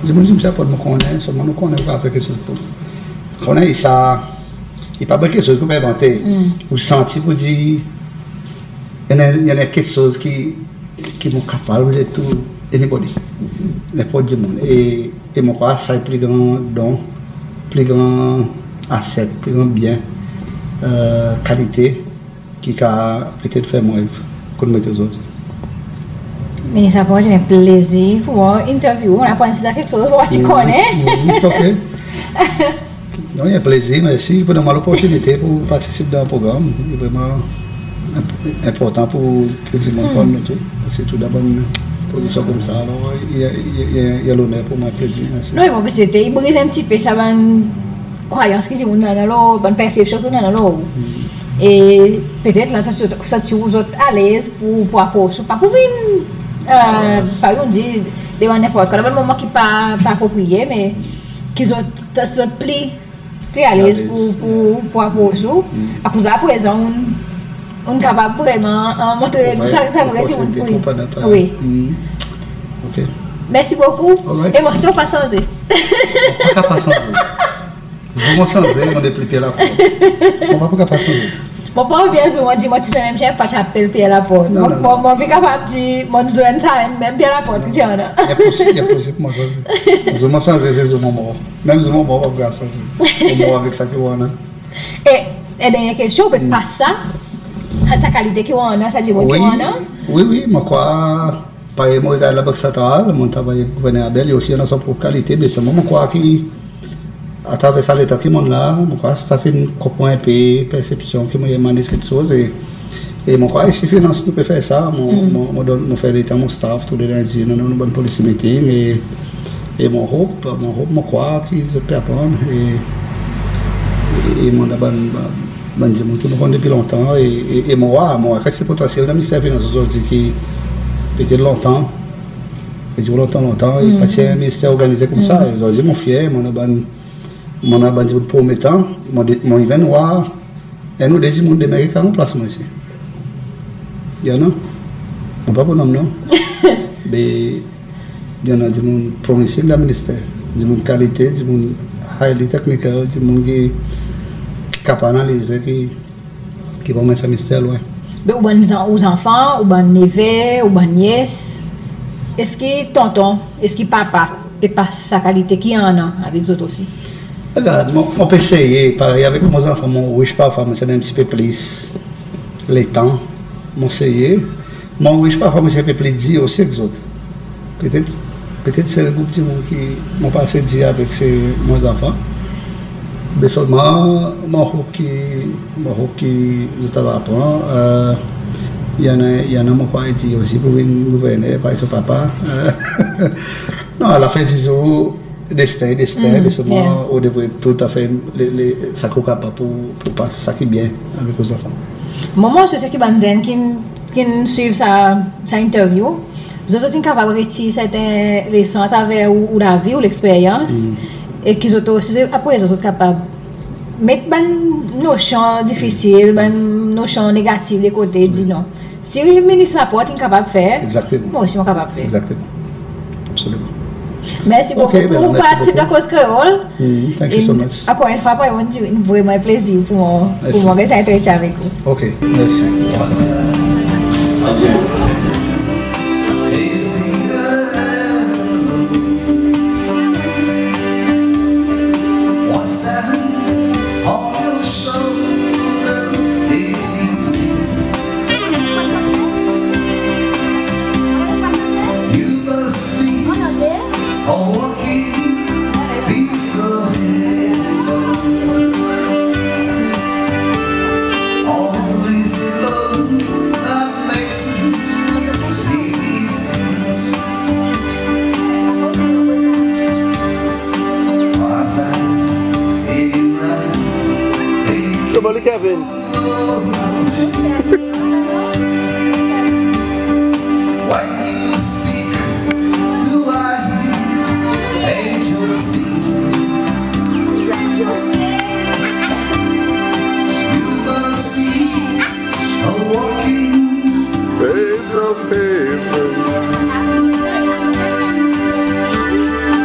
Dimoun dir, "Msye Laporte, mon konnen, selman nou konnen ou kapab fer keksoz pour nou." Konnen sa, i pa bann keksoz ki ou pe envante. Ou santi pour dir, i annan, i annan keksoz ki ki mon kapab relate to anybody, nenport dimoun. E, e mon krwar sa i pli gran don, pli gran aset, pli gran byen, e, kalite ki kapab petet fer mwan konn met ozordi. Minis Laporte, en plezir pour mwan interview ou. Mon aprann sa keksoz mon pa ti konnen. Mm, ok. Non, i en plezir, mersi pour donn mwan loportinite pour partisip dan progranm. I vreman enp-, enportan pour, pour dimoun konn nou tou. Sirtou dan bann pozisyon koumsa, alor i, i, i, i loner pour mwan, plezir, mersi. Non, i mon pe swete i briz en pti pe sa bann krwayans ki dimoun annan lo, bann persepsyon ki dimoun annan lo. E petet la, sa ti, sa ti ou zot alez pour, pour apros ou, pa pour vin, e, parey ou dir, devan nenport, kan bann moman ki pa, pa apropriye, me ki zot, zot pli, pli alez pour, pour, pour apros ou. Akoz la, aprezan, ou, ou kapab vreman, e, montre nou sa, sa vre dimoun. Wi. Ok. Mersi bokou. Alright. E mon swete ou pa sanze. Mon pa kapab sanze. Zour mon sanze, mon nepli Pierre Laporte. Mon pa pou kapab sanze. Mon pa anvi zour mon dir mon ti sanz, mon pa ti apel Pierre Laporte. Non, mon, non, mon, non. Mon anvi kapab dir mon zwenn sa menm Pierre Laporte ki ti annan. Enposib, enposib mon sanze. Zour mon sanze, se zour mon mor. Menm zour mon mor, mon pa pou kapab sanze. Mon mor avek sa ki ou annan. E, e dernyen kestyon, ou pe pas sa, sa kalite ki ou annan, sa dimoun ki ou annan? Wi, wi, mon krwar Parey mon regard Labank Santral, mon travay ek Gouverner Abel, li osi annan son prop kalite, me selman mon krwar ki atraver sa letan ki mon'n la, mon krwar sa finn konpran en pe persepsyon ki mannyer manez keksoz, e, e mon krwar isi finans nou pe fer sa, mon, mon, mon donn, mon fer letan mon staff tou le lendi, nou, nou, nou bann policy meeting, e, e mon hope, mon hope, mon krwar ki zot pe aprann, e, e, e mon annan bann, bann bann dimoun ki mon konn depi lontan, e, e, e mon war, mon war kantite potansyel dan Minister Finans ozordi ki petet lontan, e dir lontan, lontan, e pa ti en minister organize koumsa, e ozordi mon fyer, mon annan bann, mon annan bann dimoun prometan, mon de, mon even war enn ou de dimoun demen ki kapab ranplas mwan isi. I annan. Mon pa pou nonm non. Me i annan dimoun promising dan minister, dimoun kalite, dimoun highly technical, dimoun ki, ki kapab analize, ki, ki pou anmenn sa minister lwen. Me ou bann zan-, ou zanfan, ou bann neve, ou bann nyes, eski tonton, eski papa pe pas sa kalite ki annan avek zot osi? Regard, mon, mon pe eseye, parey avek mon zanfan, mon wish parfwa mon ti annan en pti pe plis letan, mon eseye. Mon wish parfwa mon ti en pe pli dir osi ek zot. Petet, petet sel group dimoun ki mon pa ase dir avek se mon zanfan. Me selman mon hope ki, mon hope ki zot ava aprann. E, i annan, i annan mon krwar i dir osi pou vin gouverner, parey son papa. E, non, alafen di zour, desten, desten, me selman ou devret toutafe le, le, sa ki ou kapab pou, pou pas sa ki byen avek ou zanfan. Mon, mon swete ki bann zenn ki'n, ki'n swiv sa, sa interview, zot, zot in kapab retir serten leson atraver ou, ou lavi, ou leksperyans, e ki zot osi, aprezan zot kapab met bann nosyon difisil, bann nosyon negatif de kote, dir non. Si Minis Laporte in kapab fer, mwan osi mon kapab fer. Egzakteman. Absoliman. Mersi bokou pour partisip dan Koz Kreol. Thank you so much. Ankor enn fwa, parey mon dir, vreman en plezir pour mwan, pour mwan ganny sa entretyen avek ou. Ok, mersi. Kevin. When you speak, do I hear angels sing? You must be a walking face of heaven.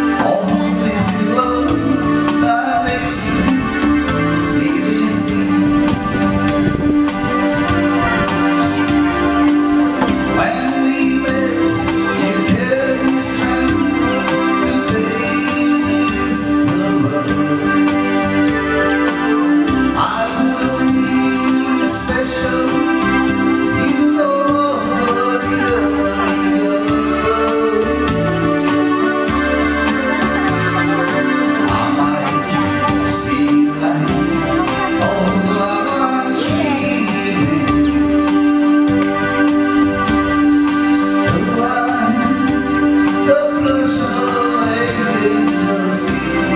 Only the love that makes me see this thing. When we met, you gave me strength to face the world. I believe you're special. You know what you love. I might seem like all I'm dreaming. Who I am, the blush of my angels sing.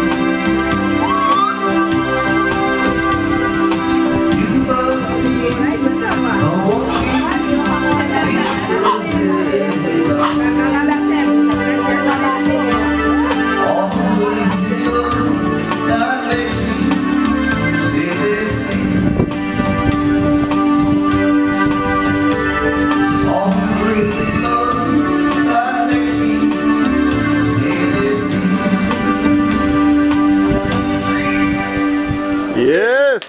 You must be a walking piece of heaven. All who receive love that makes me see this thing. All who receive love that makes me see this thing. Yes.